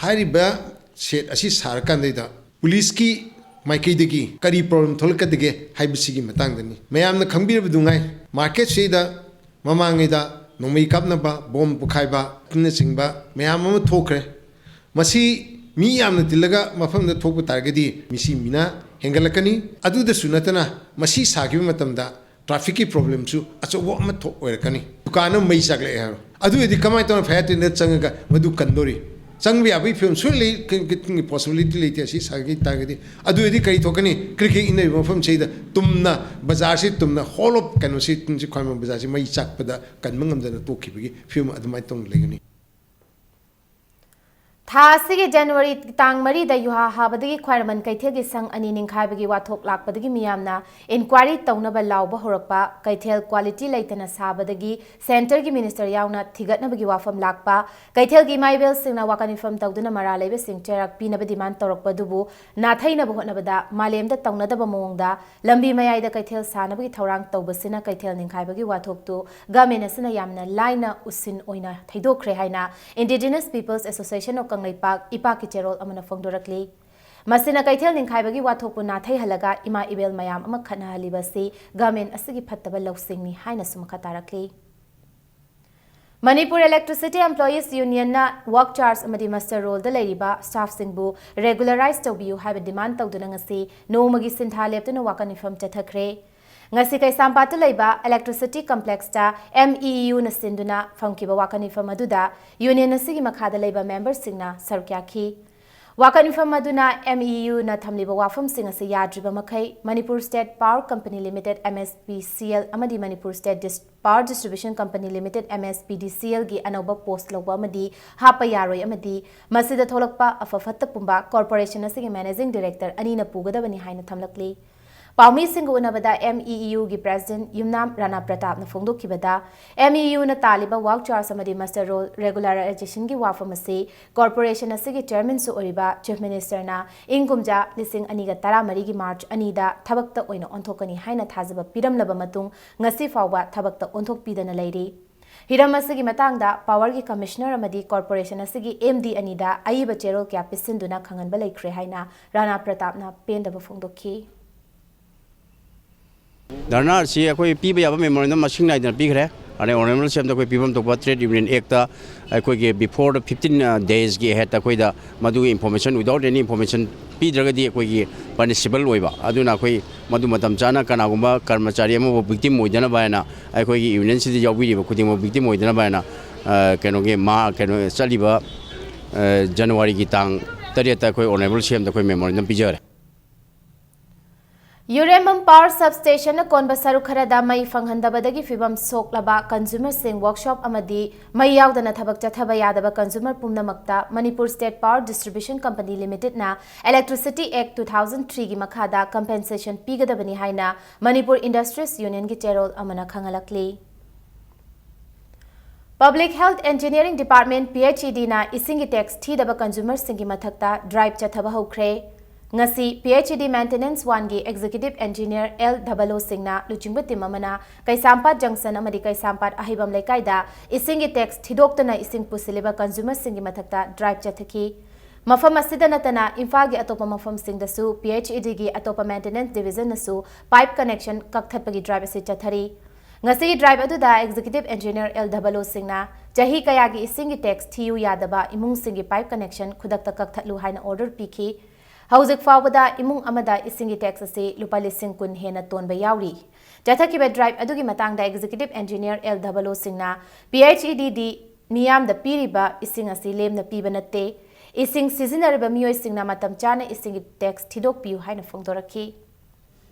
ꯍꯥꯏꯔꯤꯕ shed ꯑꯁꯤ ꯁꯥꯔꯀꯥꯟꯗꯩꯗ policeꯀꯤ ꯃꯥꯏꯀꯩꯗꯒꯤ ꯀꯔꯤ problem ꯊꯣꯛꯂꯛꯀꯗꯒꯦ ꯍꯥꯏꯕꯁꯤꯒꯤ ꯃꯇꯥꯡꯗꯅꯤ꯫ ꯃꯌꯥꯝꯅ ꯈꯪꯕꯤꯔꯕꯗꯨ ꯉꯥꯏ, marketꯁꯤꯗ ꯃꯃꯥꯡꯉꯩꯗ ꯅꯣꯡꯃꯩ ꯀꯥꯞꯅꯕ, ꯕꯣꯝ ꯄꯣꯈꯥꯏꯕ ꯑꯁꯤꯅꯆꯤꯡꯕ ꯃꯌꯥꯝ ꯑꯃ ꯊꯣꯛꯈ꯭ꯔꯦ꯫ ꯃꯁꯤ ꯃꯤ ꯌꯥꯝꯅ ꯇꯤꯜꯂꯒ ꯃꯐꯝꯗ ꯊꯣꯛꯄ ꯇꯥꯔꯒꯗꯤ ꯃꯤꯁꯤ ꯃꯤꯅ ꯍꯦꯟꯒꯠꯂꯛꯀꯅꯤ꯫ ꯑꯗꯨꯗꯁꯨ ꯅꯠꯇꯅ ꯃꯁꯤ ꯁꯥꯈꯤꯕ ꯃꯇꯝꯗ ꯇ꯭ꯔꯥꯐꯤꯛꯀꯤ ꯄ꯭ꯔꯣꯕ꯭ꯂꯦꯝꯁꯨ ꯑꯆꯧꯕ ꯑꯃ ꯊꯣꯛ ꯑꯣꯏꯔꯛꯀꯅꯤ꯫ ꯗꯨꯀꯥꯟ ꯑꯃ ꯃꯩ ꯆꯥꯛꯂꯛꯑꯦ ꯍꯥꯏꯔꯣ, ꯑꯗꯨ ꯑꯣꯏꯔꯗꯤ ꯀꯃꯥꯏꯅ ꯇꯧꯅ ꯐꯥꯌꯔ ꯇꯦꯟꯗꯔ ꯆꯪꯉꯒ ꯃꯗꯨ ꯀꯟꯗꯣꯔꯤ? ꯆꯪꯕ ꯌꯥꯕꯒꯤ ꯐꯤꯕꯝ ꯁꯣꯏ ꯂꯩ, ꯀ-, ꯀ-, ꯄꯣꯁꯤꯕꯤꯂꯤꯇꯤ ꯂꯩꯇꯦ꯫ ꯑꯁꯤ ꯁꯥꯒꯤ ꯇꯥꯔꯒꯗꯤ ꯑꯗꯨ ꯑꯣꯏꯔꯗꯤ ꯀꯔꯤ ꯊꯣꯛꯀꯅꯤ? ꯀ꯭ꯔꯤꯛ ꯀ꯭ꯔꯤꯛ ꯏꯟꯅꯔꯤꯕ ꯃꯐꯝꯁꯤꯗ ꯇꯨꯝꯅ, ꯕꯖꯥꯔꯁꯤ ꯇꯨꯝꯅ, ꯍꯣꯜ ꯑꯣꯐ ꯀꯩꯅꯣꯁꯤ, ꯁꯤ ꯈ꯭ꯋꯥꯏꯔꯝꯕꯟ ꯕꯖꯥꯔꯁꯤ ꯃꯩ ꯆꯥꯛꯄꯗ ꯀꯟꯕ ꯉꯝꯗꯅ ꯇꯣꯛꯈꯤꯕꯒꯤ ꯐꯤꯕꯝ ꯑꯗꯨꯃꯥꯏꯅ ꯇꯧꯅ ꯂꯩꯒꯅꯤ꯫ ꯊꯥ ꯑꯁꯤꯒꯤ ꯖꯅꯋꯥꯔꯤ ꯇꯥꯡ ꯃꯔꯤꯗ ꯌꯨꯍꯥ ꯍꯥꯕꯗꯒꯤ ꯈ꯭ꯋꯥꯏꯔꯝꯕꯟ ꯀꯩꯊꯦꯜꯒꯤ ꯁꯪ ꯑꯅꯤ ꯅꯤꯡꯈꯥꯏꯕꯒꯤ ꯋꯥꯊꯣꯛ ꯂꯥꯛꯄꯗꯒꯤ ꯃꯤꯌꯥꯝꯅ ꯏꯟꯀ꯭ꯋꯥꯏꯔꯤ ꯇꯧꯅꯕ ꯂꯥꯎꯕ ꯍꯧꯔꯛꯄ, ꯀꯩꯊꯦꯜ ꯀ꯭ꯋꯥꯂꯤꯇꯤ ꯂꯩꯇꯅ ꯁꯥꯕꯗꯒꯤ ꯁꯦꯟꯇꯔꯒꯤ ꯃꯤꯅꯤꯁꯇꯔ ꯌꯥꯎꯅ ꯊꯤꯒꯠꯅꯕꯒꯤ ꯋꯥꯐꯝ ꯂꯥꯛꯄ, ꯀꯩꯊꯦꯜꯒꯤ ꯏꯃꯥ ꯏꯕꯦꯜꯁꯤꯡꯅ ꯋꯥꯀꯠ ꯃꯤꯐꯝ ꯇꯧꯗꯨꯅ ꯃꯔꯥꯜ ꯂꯩꯕꯁꯤꯡ ꯆꯩꯔꯥꯛ ꯄꯤꯅꯕ ꯗꯤꯃꯥꯟ ꯇꯧꯔꯛꯄ ꯑꯗꯨꯕꯨ ꯅꯥꯊꯩꯅꯕ ꯍꯣꯠꯅꯕꯗ ꯃꯥꯂꯦꯝꯗ ꯇꯧꯅꯗꯕ ꯃꯑꯣꯡꯗ ꯂꯝꯕꯤ ꯃꯌꯥꯏꯗ ꯀꯩꯊꯦꯜ ꯁꯥꯅꯕꯒꯤ ꯊꯧꯔꯥꯡ ꯇꯧꯕꯁꯤꯅ ꯀꯩꯊꯦꯜ ꯅꯤꯡꯈꯥꯏꯕꯒꯤ ꯋꯥꯊꯣꯛꯇꯨ ꯒꯃꯦꯟ ꯑꯁꯤꯅ ꯌꯥꯝꯅ ꯂꯥꯏꯅ ꯎꯁꯤꯟ ꯑꯣꯏꯅ ꯊꯩꯗꯣꯛꯈ꯭ꯔꯦ ꯍꯥꯏꯅ Indigenous Peoples Association of Kangleipak, ꯏꯄꯥꯛꯀꯤ ꯆꯦꯔꯣꯜ ꯑꯃꯅ ꯐꯣꯡꯗꯣꯔꯛꯂꯤ꯫ ꯃꯁꯤꯅ ꯀꯩꯊꯦꯜ ꯅꯤꯡꯈꯥꯏꯕꯒꯤ ꯋꯥꯊꯣꯛꯄꯨ ꯅꯥꯊꯩꯍꯜꯂꯒ ꯏꯃꯥ ꯏꯕꯦꯜ ꯃꯌꯥꯝ ꯑꯃ ꯈꯠꯅꯍꯜꯂꯤꯕ ꯑꯁꯤ ꯒꯃꯦꯟ ꯑꯁꯤꯒꯤ ꯐꯠꯇꯕ ꯂꯧꯁꯤꯡꯅꯤ ꯍꯥꯏꯅꯁꯨ ꯃꯈꯥ ꯇꯥꯔꯛꯂꯤ꯫ Manipur Electricity Employees Unionꯅ work charge ꯑꯃꯗꯤ muster rollꯗ ꯂꯩꯔꯤꯕ staffꯁꯤꯡꯕꯨ regularize ꯇꯧꯕꯤꯌꯨ ꯍꯥꯏꯕ demand ꯇꯧꯗꯨꯅ ꯉꯁꯤ ꯅꯣꯡꯃꯒꯤ ꯁꯤꯟꯊꯥ ꯂꯦꯞꯇꯨꯅ ꯋꯥꯀꯠ ꯃꯤꯐꯝ ꯆꯠꯊꯈ꯭ꯔꯦ꯫ ꯉꯁꯤ ꯀꯩꯁꯥꯝꯄꯥꯠꯇ ꯂꯩꯕ Electricity Complexꯇ MEEUꯅ ꯁꯤꯟꯗꯨꯅ ꯐꯝꯈꯤꯕ ꯋꯥꯀꯠ ꯃꯤꯐꯝ ꯑꯗꯨꯗ union ꯑꯁꯤꯒꯤ ꯃꯈꯥꯗ ꯂꯩꯕ memberꯁꯤꯡꯅ ꯁꯔꯨꯛ ꯌꯥꯈꯤ꯫ ꯋꯥꯀꯠ ꯃꯤꯐꯝ ꯑꯗꯨꯅ MEEUꯅ ꯊꯝꯂꯤꯕ ꯋꯥꯐꯝꯁꯤꯡ ꯑꯁꯤ ꯌꯥꯗ꯭ꯔꯤꯕ ꯃꯈꯩ Manipur State Power Company Limited, MSPCL, ꯑꯃꯗꯤ Manipur State Dis-, Power Distribution Company Limited, MSPDCLꯒꯤ ꯑꯅꯧꯕ post ꯂꯧꯕ ꯑꯃꯗꯤ ꯍꯥꯞꯄ ꯌꯥꯔꯣꯏ ꯑꯃꯗꯤ ꯃꯁꯤꯗ ꯊꯣꯛꯂꯛꯄ ꯑꯐ ꯐꯠꯇ ꯄꯨꯝꯕ corporation ꯑꯁꯤꯒꯤ managing director ꯑꯅꯤꯅ ꯄꯨꯒꯗꯕꯅꯤ ꯍꯥꯏꯅ ꯊꯝꯂꯛꯂꯤ꯫ ꯄꯥꯎꯃꯤꯁꯤꯡꯒ ꯎꯅꯕꯗ MEEUꯒꯤ president ꯌꯨꯝꯅꯥꯝ ꯔꯥꯅꯥ ꯄ꯭ꯔꯇꯥꯞꯅ ꯐꯣꯡꯗꯣꯛꯈꯤꯕꯗ, MEEUꯅ ꯇꯥꯜꯂꯤꯕ work charge ꯑꯃꯗꯤ muster roll regularizationꯒꯤ ꯋꯥꯐꯝ ꯑꯁꯤ corporation ꯑꯁꯤꯒꯤ chairmanꯁꯨ ꯑꯣꯏꯔꯤꯕ Chief Ministerꯅ ꯏꯪ ꯀꯨꯝꯖꯥ ꯂꯤꯁꯤꯡ ꯑꯅꯤꯒ ꯇꯔꯥꯃꯔꯤꯒꯤ March ꯑꯅꯤꯗ ꯊꯕꯛꯇ ꯑꯣꯏꯅ ꯑꯣꯟꯊꯣꯛꯀꯅꯤ ꯍꯥꯏꯅ ꯊꯥꯖꯕ ꯄꯤꯔꯝꯂꯕ ꯃꯇꯨꯡ ꯉꯁꯤ ꯐꯥꯎꯕ ꯊꯕꯛꯇ ꯑꯣꯟꯊꯣꯛꯄꯤꯗꯅ ꯂꯩꯔꯤ꯫ ꯍꯤꯔꯝ ꯑꯁꯤꯒꯤ ꯃꯇꯥꯡꯗ powerꯒꯤ commissioner ꯑꯃꯗꯤ corporation ꯑꯁꯤꯒꯤ MD ꯑꯅꯤꯗ ꯑꯏꯕ ꯆꯦꯔꯣꯜ ꯀꯌꯥ ꯄꯤꯁꯤꯟꯗꯨꯅ ꯈꯪꯍꯟꯕ ꯂꯩꯈ꯭ꯔꯦ ꯍꯥꯏꯅ ꯔꯥꯅꯥ ꯄ꯭ꯔꯇꯥꯞꯅ ꯄꯦꯟꯗꯕ ꯐꯣꯡꯗꯣꯛꯈꯤ꯫ ꯙꯔꯅꯥ ꯑꯁꯤ ꯑꯩꯈꯣꯏ ꯄꯤꯕ ꯌꯥꯕ memorandum ꯃꯁꯤꯡ ꯅꯥꯏꯗꯅ ꯄꯤꯈ꯭ꯔꯦ꯫ ꯑꯗꯩ ꯑꯣꯅꯔꯦꯕꯜ ꯁꯤ ꯑꯦꯝꯗ ꯑꯩꯈꯣꯏ ꯄꯤꯐꯝ ꯊꯣꯛꯄ ꯇ꯭ꯔꯦꯗ ꯌꯨꯅꯤꯌꯟ ꯑꯦꯛꯇ ꯑꯩꯈꯣꯏꯒꯤ before the fifteen daysꯒꯤ aheadꯇ ꯑꯩꯈꯣꯏꯗ ꯃꯗꯨꯒꯤ information, without any information ꯄꯤꯗ꯭ꯔꯒꯗꯤ ꯑꯩꯈꯣꯏꯒꯤ punishable ꯑꯣꯏꯕ꯫ ꯑꯗꯨꯅ ꯑꯩꯈꯣꯏ ꯃꯗꯨ ꯃꯇꯝ ꯆꯥꯅ ꯀꯅꯥꯒꯨꯝꯕ ꯀꯔꯃꯆꯥꯔꯤ ꯑꯃꯕꯨ victim ꯑꯣꯏꯗꯅꯕ ꯍꯥꯏꯅ, ꯑꯩꯈꯣꯏꯒꯤ ꯌꯨꯅꯤꯌꯟꯁꯤꯗ ꯌꯥꯎꯕꯤꯔꯤꯕ ꯈꯨꯗꯤꯡꯃꯛ victim ꯑꯣꯏꯗꯅꯕ ꯍꯥꯏꯅ, ꯑ, ꯀꯩꯅꯣꯒꯤ ꯃꯥ-, ꯀꯩꯅꯣ ꯆꯠꯂꯤꯕ, ꯑ, ꯖꯅꯋꯥꯔꯤꯒꯤ ꯇꯥꯡ ꯇꯔꯦꯠꯇ ꯑꯩꯈꯣꯏ ꯑꯣꯅꯔꯦꯕꯜ ꯁꯤ ꯑꯦꯝꯗ ꯑꯩꯈꯣꯏ memorandum ꯄꯤꯖꯔꯦ꯫ ꯌꯨꯔꯦꯝꯕꯝ power substationꯅ ꯀꯣꯟꯕ ꯁꯔꯨꯛ ꯈꯔꯗ ꯃꯩ ꯐꯪꯍꯟꯗꯕꯗꯒꯤ ꯐꯤꯕꯝ ꯁꯣꯛꯂꯕ consumerꯁꯤꯡ, workshop ꯑꯃꯗꯤ ꯃꯩ ꯌꯥꯎꯗꯅ ꯊꯕꯛ ꯆꯠꯊꯕ ꯌꯥꯗꯕ consumer ꯄꯨꯝꯅꯃꯛꯇ Manipur State Power Distribution Company Limitedꯅ Electricity Act two thousand threeꯒꯤ ꯃꯈꯥꯗ compensation ꯄꯤꯒꯗꯕꯅꯤ ꯍꯥꯏꯅ Manipur Industries Unionꯒꯤ ꯆꯦꯔꯣꯜ ꯑꯃꯅ ꯈꯪꯍꯜꯂꯛꯂꯤ꯫ Public Health Engineering Department, PHEDꯅ ꯏꯁꯤꯡꯒꯤ tax ꯊꯤꯗꯕ consumerꯁꯤꯡꯒꯤ ꯃꯊꯛꯇ drive ꯆꯠꯊꯕ ꯍꯧꯈ꯭ꯔꯦ꯫ ꯉꯁꯤ PHED Maintenance Oneꯒꯤ Executive Engineer L Dhabaloꯁꯤꯡꯅ ꯂꯨꯆꯤꯡꯕ team ꯑꯃꯅ ꯀꯩꯁꯥꯝꯄꯥꯠ Junction ꯑꯃꯗꯤ ꯀꯩꯁꯥꯝꯄꯥꯠ ꯑꯍꯩꯕꯝ ꯂꯩꯀꯥꯏꯗ ꯏꯁꯤꯡꯒꯤ tax ꯊꯤꯗꯣꯛꯇꯅ ꯏꯁꯤꯡ ꯄꯨꯁꯤꯜꯂꯤꯕ consumerꯁꯤꯡꯒꯤ ꯃꯊꯛꯇ drive ꯆꯠꯊꯈꯤ꯫ ꯃꯐꯝ ꯑꯁꯤꯗ ꯅꯠꯇꯅ ꯏꯝꯐꯥꯜꯒꯤ ꯑꯇꯣꯞꯄ ꯃꯐꯝꯁꯤꯡꯗꯁꯨ PHEDꯒꯤ ꯑꯇꯣꯞꯄ maintenance divisionꯅꯁꯨ pipe connection ꯀꯛꯊꯠꯄꯒꯤ drive ꯑꯁꯤ ꯆꯠꯊꯔꯤ꯫ ꯉꯁꯤꯒꯤ drive ꯑꯗꯨꯗ Executive Engineer L Dhabaloꯁꯤꯡꯅ ꯆꯍꯤ ꯀꯌꯥꯒꯤ ꯏꯁꯤꯡꯒꯤ tax ꯊꯤꯌꯨ ꯌꯥꯗꯕ ꯏꯃꯨꯡꯁꯤꯡꯒꯤ pipe connection ꯈꯨꯗꯛꯇ ꯀꯛꯊꯠꯂꯨ ꯍꯥꯏꯅ order ꯄꯤꯈꯤ꯫ ꯍꯧꯖꯤꯛ ꯐꯥꯎꯕꯗ ꯏꯃꯨꯡ ꯑꯃꯗ ꯏꯁꯤꯡꯒꯤ tax ꯑꯁꯤ ꯂꯨꯄꯥ ꯂꯤꯁꯤꯡ ꯀꯨꯟ ꯍꯦꯟꯅ ꯇꯣꯟꯕ ꯌꯥꯎꯔꯤ꯫ ꯆꯠꯊꯈꯤꯕ drive ꯑꯗꯨꯒꯤ ꯃꯇꯥꯡꯗ Executive Engineer L Dhabaloꯁꯤꯡꯅ PHEDꯗꯤ ꯃꯤꯌꯥꯝꯗ ꯄꯤꯔꯤꯕ ꯏꯁꯤꯡ ꯑꯁꯤ ꯂꯦꯝꯅ ꯄꯤꯕ ꯅꯠꯇꯦ꯫ ꯏꯁꯤꯡ ꯁꯤꯖꯤꯟꯅꯔꯤꯕ ꯃꯤꯑꯣꯏꯁꯤꯡꯅ ꯃꯇꯝ ꯆꯥꯅ ꯏꯁꯤꯡꯒꯤ tax ꯊꯤꯗꯣꯛꯄꯤꯌꯨ ꯍꯥꯏꯅ ꯐꯣꯡꯗꯣꯔꯛꯈꯤ꯫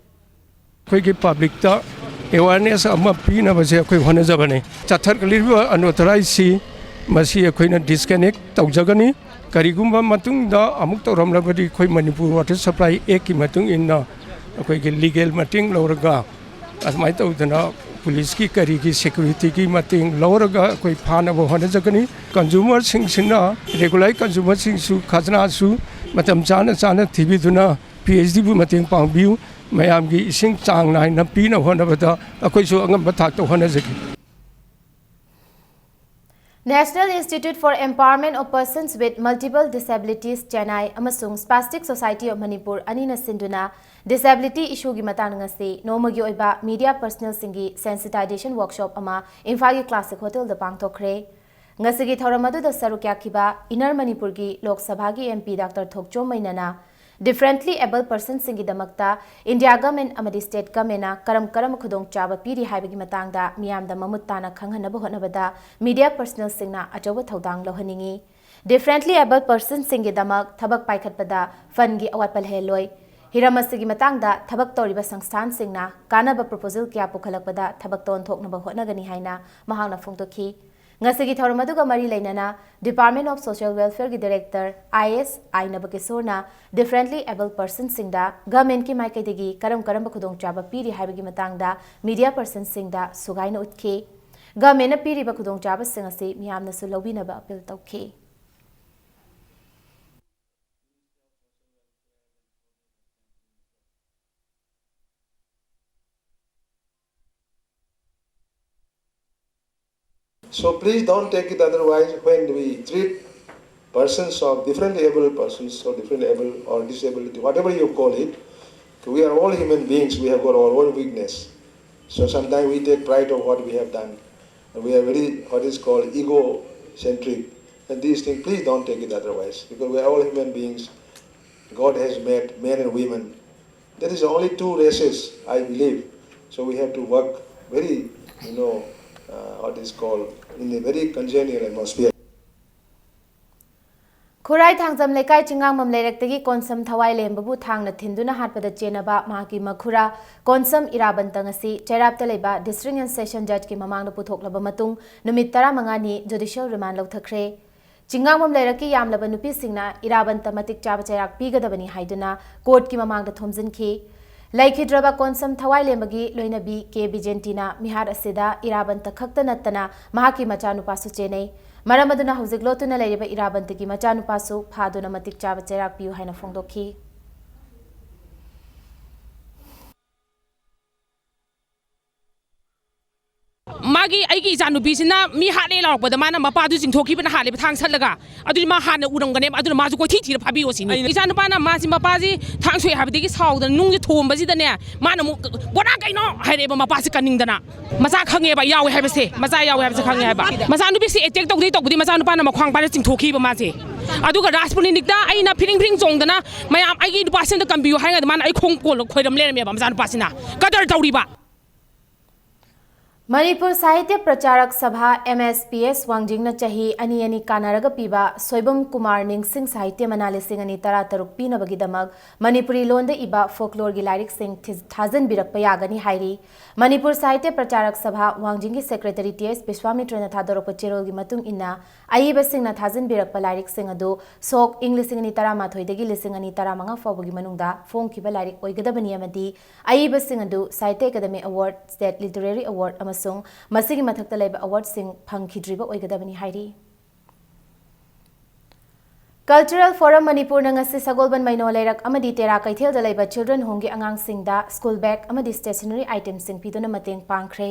ꯑꯩꯈꯣꯏꯒꯤ publicꯇ awareness ꯑꯃ ꯄꯤꯅꯕꯁꯦ ꯑꯩꯈꯣꯏ ꯍꯣꯠꯅꯖꯕꯅꯤ꯫ ꯆꯠꯊꯔꯛꯂꯤꯕ unauthorizedꯁꯤ ꯃꯁꯤ ꯑꯩꯈꯣꯏꯅ disconnect ꯇꯧꯖꯒꯅꯤ꯫ ꯀꯔꯤꯒꯨꯝꯕ ꯃꯇꯨꯡꯗ ꯑꯃꯨꯛ ꯇꯧꯔꯝꯂꯕꯗꯤ ꯑꯩꯈꯣꯏ Manipur Water Supply Actꯀꯤ ꯃꯇꯨꯡ ꯏꯟꯅ ꯑꯩꯈꯣꯏꯒꯤ legal ꯃꯇꯦꯡ ꯂꯧꯔꯒ ꯑꯗꯨꯃꯥꯏꯅ ꯇꯧꯗꯅ policeꯀꯤ ꯀꯔꯤꯒꯤ securityꯒꯤ ꯃꯇꯦꯡ ꯂꯧꯔꯒ ꯑꯩꯈꯣꯏ ꯐꯥꯅꯕ ꯍꯣꯠꯅꯖꯒꯅꯤ꯫ Consumerꯁꯤꯡꯁꯤꯅ, regular consumerꯁꯤꯡꯁꯨ ꯈꯖꯅꯥꯁꯨ ꯃꯇꯝ ꯆꯥꯅ ꯆꯥꯅ ꯊꯤꯕꯤꯗꯨꯅ PHEDꯕꯨ ꯃꯇꯦꯡ ꯄꯥꯡꯕꯤꯌꯨ꯫ ꯃꯌꯥꯝꯒꯤ ꯏꯁꯤꯡ ꯆꯥꯡ ꯅꯥꯏꯅ ꯄꯤꯅꯕ ꯍꯣꯠꯅꯕꯗ ꯑꯩꯈꯣꯏꯁꯨ ꯑꯉꯝꯕ ꯊꯥꯛꯇ ꯍꯣꯠꯅꯖꯒꯦ꯫ National Institute for Empowerment of Persons with Multiple Disabilities, Chennai, ꯑꯃꯁꯨꯡ Spastic Society of Manipur ꯑꯅꯤꯅ ꯁꯤꯟꯗꯨꯅ disability issueꯒꯤ ꯃꯇꯥꯡꯗ ꯉꯁꯤ ꯅꯣꯡꯃꯒꯤ ꯑꯣꯏꯕ media personnelꯁꯤꯡꯒꯤ sensitization workshop ꯑꯃ ꯏꯝꯐꯥꯜꯒꯤ Classic Hotelꯗ ꯄꯥꯡꯊꯣꯛꯈ꯭ꯔꯦ꯫ ꯉꯁꯤꯒꯤ ꯊꯧꯔꯝ ꯑꯗꯨꯗ ꯁꯔꯨꯛ ꯌꯥꯈꯤꯕ Inner Manipurꯒꯤ ꯂꯣꯛ ꯁꯚꯥꯒꯤ MP Doctor ꯊꯣꯛꯆꯣꯝ ꯃꯩꯅꯅ differently abled personsꯁꯤꯡꯒꯤꯗꯃꯛꯇ India government ꯑꯃꯗꯤ state governmentꯅ ꯀꯔꯝ ꯀꯔꯝꯕ ꯈꯨꯗꯣꯡꯆꯥꯕ ꯄꯤꯔꯤ ꯍꯥꯏꯕꯒꯤ ꯃꯇꯥꯡꯗ ꯃꯤꯌꯥꯝꯗ ꯃꯃꯨꯠ ꯇꯥꯅ ꯈꯪꯍꯟꯅꯕ ꯍꯣꯠꯅꯕꯗ media personnelꯁꯤꯡꯅ ꯑꯆꯧꯕ ꯊꯧꯗꯥꯡ ꯂꯧꯍꯟꯅꯤꯡꯏ꯫ Differently abled personsꯁꯤꯡꯒꯤꯗꯃꯛ ꯊꯕꯛ ꯄꯥꯏꯈꯠꯄꯗ fundꯒꯤ ꯑꯋꯥꯠꯄ ꯂꯩꯍꯜꯂꯣꯏ꯫ ꯍꯤꯔꯝ ꯑꯁꯤꯒꯤ ꯃꯇꯥꯡꯗ ꯊꯕꯛ ꯇꯧꯔꯤꯕ ꯁꯪꯁꯊꯥꯟꯁꯤꯡꯅ ꯀꯥꯟꯅꯕ proposal ꯀꯌꯥ ꯄꯨꯈꯠꯂꯛꯄꯗ ꯊꯕꯛꯇ ꯑꯣꯟꯊꯣꯛꯅꯕ ꯍꯣꯠꯅꯒꯅꯤ ꯍꯥꯏꯅ ꯃꯍꯥꯛꯅ ꯐꯣꯡꯗꯣꯛꯈꯤ꯫ ꯉꯁꯤꯒꯤ ꯊꯧꯔꯝ ꯑꯗꯨꯒ ꯃꯔꯤ ꯂꯩꯅꯅ Department of Social Welfareꯒꯤ Director I A S I ꯅꯕꯀꯤꯁꯣꯔꯅ differently abled personsꯁꯤꯡꯗ governmentꯀꯤ ꯃꯥꯏꯀꯩꯗꯒꯤ ꯀꯔꯝ ꯀꯔꯝꯕ ꯈꯨꯗꯣꯡꯆꯥꯕ ꯄꯤꯔꯤ ꯍꯥꯏꯕꯒꯤ ꯃꯇꯥꯡꯗ media personsꯁꯤꯡꯗ ꯁꯨꯒꯥꯏꯅ ꯎꯠꯈꯤ꯫ Governmentꯅ ꯄꯤꯔꯤꯕ ꯈꯨꯗꯣꯡꯆꯥꯕꯁꯤꯡ ꯑꯁꯤ ꯃꯤꯌꯥꯝꯅꯁꯨ ꯂꯧꯕꯤꯅꯕ appeal ꯇꯧꯈꯤ꯫ So please don't take it otherwise when we treat persons of differently able persons or differently able or disability, whatever you call it, we are all human beings, we have got our own weakness. So sometimes we take pride of what we have done. And we are very, what is called, egocentric. And these things, please don't take it otherwise, because we are all human beings. God has made men and women. There is only two races, I believe. So we have to work very, you know, uh, what is called, in a very congenial atmosphere. ꯈꯨꯔꯥꯏ ꯊꯥꯡꯖꯝ ꯂꯩꯀꯥꯏ ꯆꯤꯡꯉꯥꯡꯕꯝ ꯂꯩꯔꯛꯇꯒꯤ ꯀꯣꯟꯁꯝ ꯊꯋꯥꯏ ꯂꯦꯝꯕꯕꯨ ꯊꯥꯡꯅ ꯊꯤꯟꯗꯨꯅ ꯍꯥꯠꯄꯗ ꯆꯦꯟꯅꯕ ꯃꯍꯥꯛꯀꯤ ꯃꯈꯨꯔꯥ ꯀꯣꯟꯁꯝ ꯏꯔꯥꯕꯟꯇ ꯉꯁꯤ ꯆꯩꯔꯥꯞꯇ ꯂꯩꯕ District and Session Judgeꯀꯤ ꯃꯃꯥꯡꯗ ꯄꯨꯊꯣꯛꯂꯕ ꯃꯇꯨꯡ ꯅꯨꯃꯤꯠ ꯇꯔꯥꯃꯉꯥꯅꯤ judicial remand ꯂꯧꯊꯈ꯭ꯔꯦ꯫ ꯆꯤꯡꯉꯥꯡꯕꯝ ꯂꯩꯔꯛꯀꯤ ꯌꯥꯝꯂꯕ ꯅꯨꯄꯤꯁꯤꯡꯅ ꯏꯔꯥꯕꯟꯇ ꯃꯇꯤꯛ ꯆꯥꯕ ꯆꯩꯔꯥꯛ ꯄꯤꯒꯗꯕꯅꯤ ꯍꯥꯏꯗꯨꯅ courtꯀꯤ ꯃꯃꯥꯡꯗ ꯊꯣꯝꯖꯤꯟꯈꯤ꯫ ꯂꯩꯈꯤꯗ꯭ꯔꯕ ꯀꯣꯟꯁꯝ ꯊꯋꯥꯏ ꯂꯦꯝꯕꯒꯤ ꯂꯣꯏꯅꯕꯤ ꯀꯦ ꯕꯤꯖꯦꯟꯇꯤꯅ ꯃꯤꯍꯥꯠ ꯑꯁꯤꯗ ꯏꯔꯥꯕꯟꯇ ꯈꯛꯇ ꯅꯠꯇꯅ ꯃꯍꯥꯛꯀꯤ ꯃꯆꯥꯅꯨꯄꯥꯁꯨ ꯆꯦꯟꯅꯩ꯫ ꯃꯔꯝ ꯑꯗꯨꯅ ꯍꯧꯖꯤꯛ ꯂꯣꯠꯇꯨꯅ ꯂꯩꯔꯤꯕ ꯏꯔꯥꯕꯟꯇꯒꯤ ꯃꯆꯥꯅꯨꯄꯥꯁꯨ ꯐꯥꯗꯨꯅ ꯃꯇꯤꯛ ꯆꯥꯕ ꯆꯩꯔꯥꯛ ꯄꯤꯌꯨ ꯍꯥꯏꯅ ꯐꯣꯡꯗꯣꯛꯈꯤ꯫ ꯃꯥꯒꯤ ꯑꯩꯒꯤ ꯏꯆꯥ ꯅꯨꯄꯤꯁꯤꯅ ꯃꯤ ꯍꯥꯠꯂꯦ ꯂꯥꯎꯔꯛꯄꯗ ꯃꯥꯅ ꯃꯄꯥꯗꯨ ꯆꯤꯡꯊꯣꯛꯈꯤꯕꯅ ꯍꯥꯜꯂꯦꯕ, ꯊꯥꯡ ꯁꯠꯂꯒ꯫ ꯑꯗꯨꯗꯤ ꯃꯥ ꯍꯥꯟꯅ ꯎꯔꯝꯒꯅꯦꯕ, ꯑꯗꯨꯅ ꯃꯥꯁꯨ ꯀꯣꯏꯊꯤ ꯊꯤꯔ ꯐꯥꯕꯤꯌꯣ ꯁꯤꯅꯤ꯫ ꯑꯩꯅ ꯏꯆꯥ ꯅꯨꯄꯥꯅ ꯃꯥꯁꯤ, ꯃꯄꯥꯁꯤ ꯊꯥꯡ ꯁꯣꯛꯑꯦ ꯍꯥꯏꯕꯗꯒꯤ ꯁꯥꯎꯗꯅ ꯅꯨꯡꯁꯦ ꯊꯣꯝꯕꯁꯤꯗꯅꯦ, ꯃꯥꯅ ꯑꯃꯨꯛ "ꯕꯣꯔꯥ ꯀꯩꯅꯣ?" ꯍꯥꯏꯔꯛꯑꯦꯕ ꯃꯄꯥꯁꯤ ꯀꯟꯅꯤꯡꯗꯅ꯫ ꯃꯆꯥ ꯈꯪꯉꯦꯕ, ꯌꯥꯎꯋꯦ ꯍꯥꯏꯕꯁꯦ, ꯃꯆꯥ ꯌꯥꯎꯋꯦ ꯍꯥꯏꯕꯁꯦ ꯈꯪꯉꯦ ꯍꯥꯏꯕ꯫ ꯃꯆꯥꯅꯨꯄꯤꯁꯦ ꯑꯦꯇꯦꯛ ꯇꯧꯗꯩ ꯇꯧꯕꯗꯤ ꯃꯆꯥꯅꯨꯄꯥꯅ ꯃꯈ꯭ꯋꯥꯡ ꯄꯥꯏꯔ ꯆꯤꯡꯊꯣꯛꯈꯤꯕ ꯃꯥꯁꯦ꯫ ꯑꯗꯨꯒ ꯔꯥꯁ ꯄꯨꯅꯤꯅꯤꯛꯇ ꯑꯩꯅ ꯐꯤꯔꯤꯡ ꯐꯤꯔꯤꯡ ꯆꯣꯡꯗꯅ, "ꯃꯌꯥꯝ ꯑꯩꯒꯤ ꯅꯨꯄꯥꯁꯤ ꯑꯝꯇ ꯀꯟꯕꯤꯌꯨ" ꯍꯥꯏꯔꯤꯉꯩꯗ ꯃꯥꯅ ꯑꯩ ꯈꯣꯡ ꯀꯣꯜꯂ ꯈꯣꯏꯔꯝ ꯂꯩꯔꯝꯃꯦꯕ ꯃꯆꯥꯅꯨꯄꯥꯁꯤꯅ꯫ ꯀꯗꯔ ꯇꯧꯔꯤꯕ꯫ ꯃꯅꯤꯄꯨꯔ ꯁꯥꯍꯤꯇ꯭ꯌ ꯄ꯭ꯔꯆꯥꯔꯛ ꯁꯚꯥ, ꯑꯦꯝ ꯑꯦꯁ ꯄꯤ ꯑꯦꯁ, ꯋꯥꯡꯖꯤꯡꯅ ꯆꯍꯤ ꯑꯅꯤ ꯑꯅꯤ ꯀꯥꯟꯅꯔꯒ ꯄꯤꯕ ꯁꯣꯏꯕꯝ ꯀꯨꯃꯥꯔ ꯅꯤꯡꯁꯤꯡ ꯁꯥꯍꯤꯇ꯭ꯌ ꯃꯅꯥ ꯂꯤꯁꯤꯡ ꯑꯅꯤ ꯇꯔꯥ ꯇꯔꯨꯛ ꯄꯤꯅꯕꯒꯤꯗꯃꯛ ꯃꯅꯤꯄꯨꯔꯤ ꯂꯣꯟꯗ ꯏꯕ ꯐꯣꯛꯂꯣꯔꯒꯤ ꯂꯥꯏꯔꯤꯛꯁꯤꯡ ꯊꯤ-, ꯊꯥꯖꯤꯟꯕꯤꯔꯛꯄ ꯌꯥꯒꯅꯤ ꯍꯥꯏꯔꯤ꯫ ꯃꯅꯤꯄꯨꯔ ꯁꯥꯍꯤꯇ꯭ꯌ ꯄ꯭ꯔꯆꯥꯔꯛ ꯁꯚꯥ, ꯋꯥꯡꯖꯤꯡꯒꯤ ꯁꯦꯀ꯭ꯔꯦꯇꯔꯤ ꯇꯤ ꯑꯦꯁ ꯕꯤꯁ꯭ꯋꯥꯃꯤꯇ꯭ꯔꯅ ꯊꯥꯗꯣꯔꯛꯄ ꯆꯦꯔꯣꯜꯒꯤ ꯃꯇꯨꯡ ꯏꯟꯅ, ꯑꯏꯕꯁꯤꯡꯅ ꯊꯥꯖꯤꯟꯕꯤꯔꯛꯄ ꯂꯥꯏꯔꯤꯛꯁꯤꯡ ꯑꯗꯨ ꯁꯣꯛ ꯏꯪ ꯂꯤꯁꯤꯡ ꯑꯅꯤ ꯇꯔꯥꯃꯥꯊꯣꯏꯗꯒꯤ ꯂꯤꯁꯤꯡ ꯑꯅꯤ ꯇꯔꯥꯃꯉꯥ ꯐꯥꯎꯕꯒꯤ ꯃꯅꯨꯡꯗ ꯐꯣꯡꯈꯤꯕ ꯂꯥꯏꯔꯤꯛ ꯑꯣꯏꯒꯗꯕꯅꯤ ꯑꯃꯗꯤ ꯑꯏꯕꯁꯤꯡ ꯑꯗꯨ Sahitya academy award, state literary award ꯑꯃꯁꯨꯡ ꯃꯁꯤꯒꯤ ꯃꯊꯛꯇ ꯂꯩꯕ ꯑꯦꯋꯥꯔꯗꯁꯤꯡ ꯐꯪꯈꯤꯗ꯭ꯔꯤꯕ ꯑꯣꯏꯒꯗꯕꯅꯤ ꯍꯥꯏꯔꯤ꯫ ꯀꯜꯆꯔꯦꯜ ꯐꯣꯔꯝ ꯃꯅꯤꯄꯨꯔꯅ ꯉꯁꯤ ꯁꯒꯣꯜꯕꯟ ꯃꯩꯅꯣ ꯂꯩꯔꯛ ꯑꯃꯗꯤ ꯇꯦꯔꯥ ꯀꯩꯊꯦꯜꯗ ꯂꯩꯕ ꯆꯤꯜꯗ꯭ꯔꯦꯟ ꯍꯣꯝꯒꯤ ꯑꯉꯥꯡꯁꯤꯡꯗ ꯁ꯭ꯀꯨꯜ ꯕꯦꯒ ꯑꯃꯗꯤ ꯁ꯭ꯇꯦꯁꯅꯔꯤ ꯑꯥꯏꯇꯦꯝꯁꯤꯡ ꯄꯤꯗꯨꯅ ꯃꯇꯦꯡ ꯄꯥꯡꯈ꯭ꯔꯦ꯫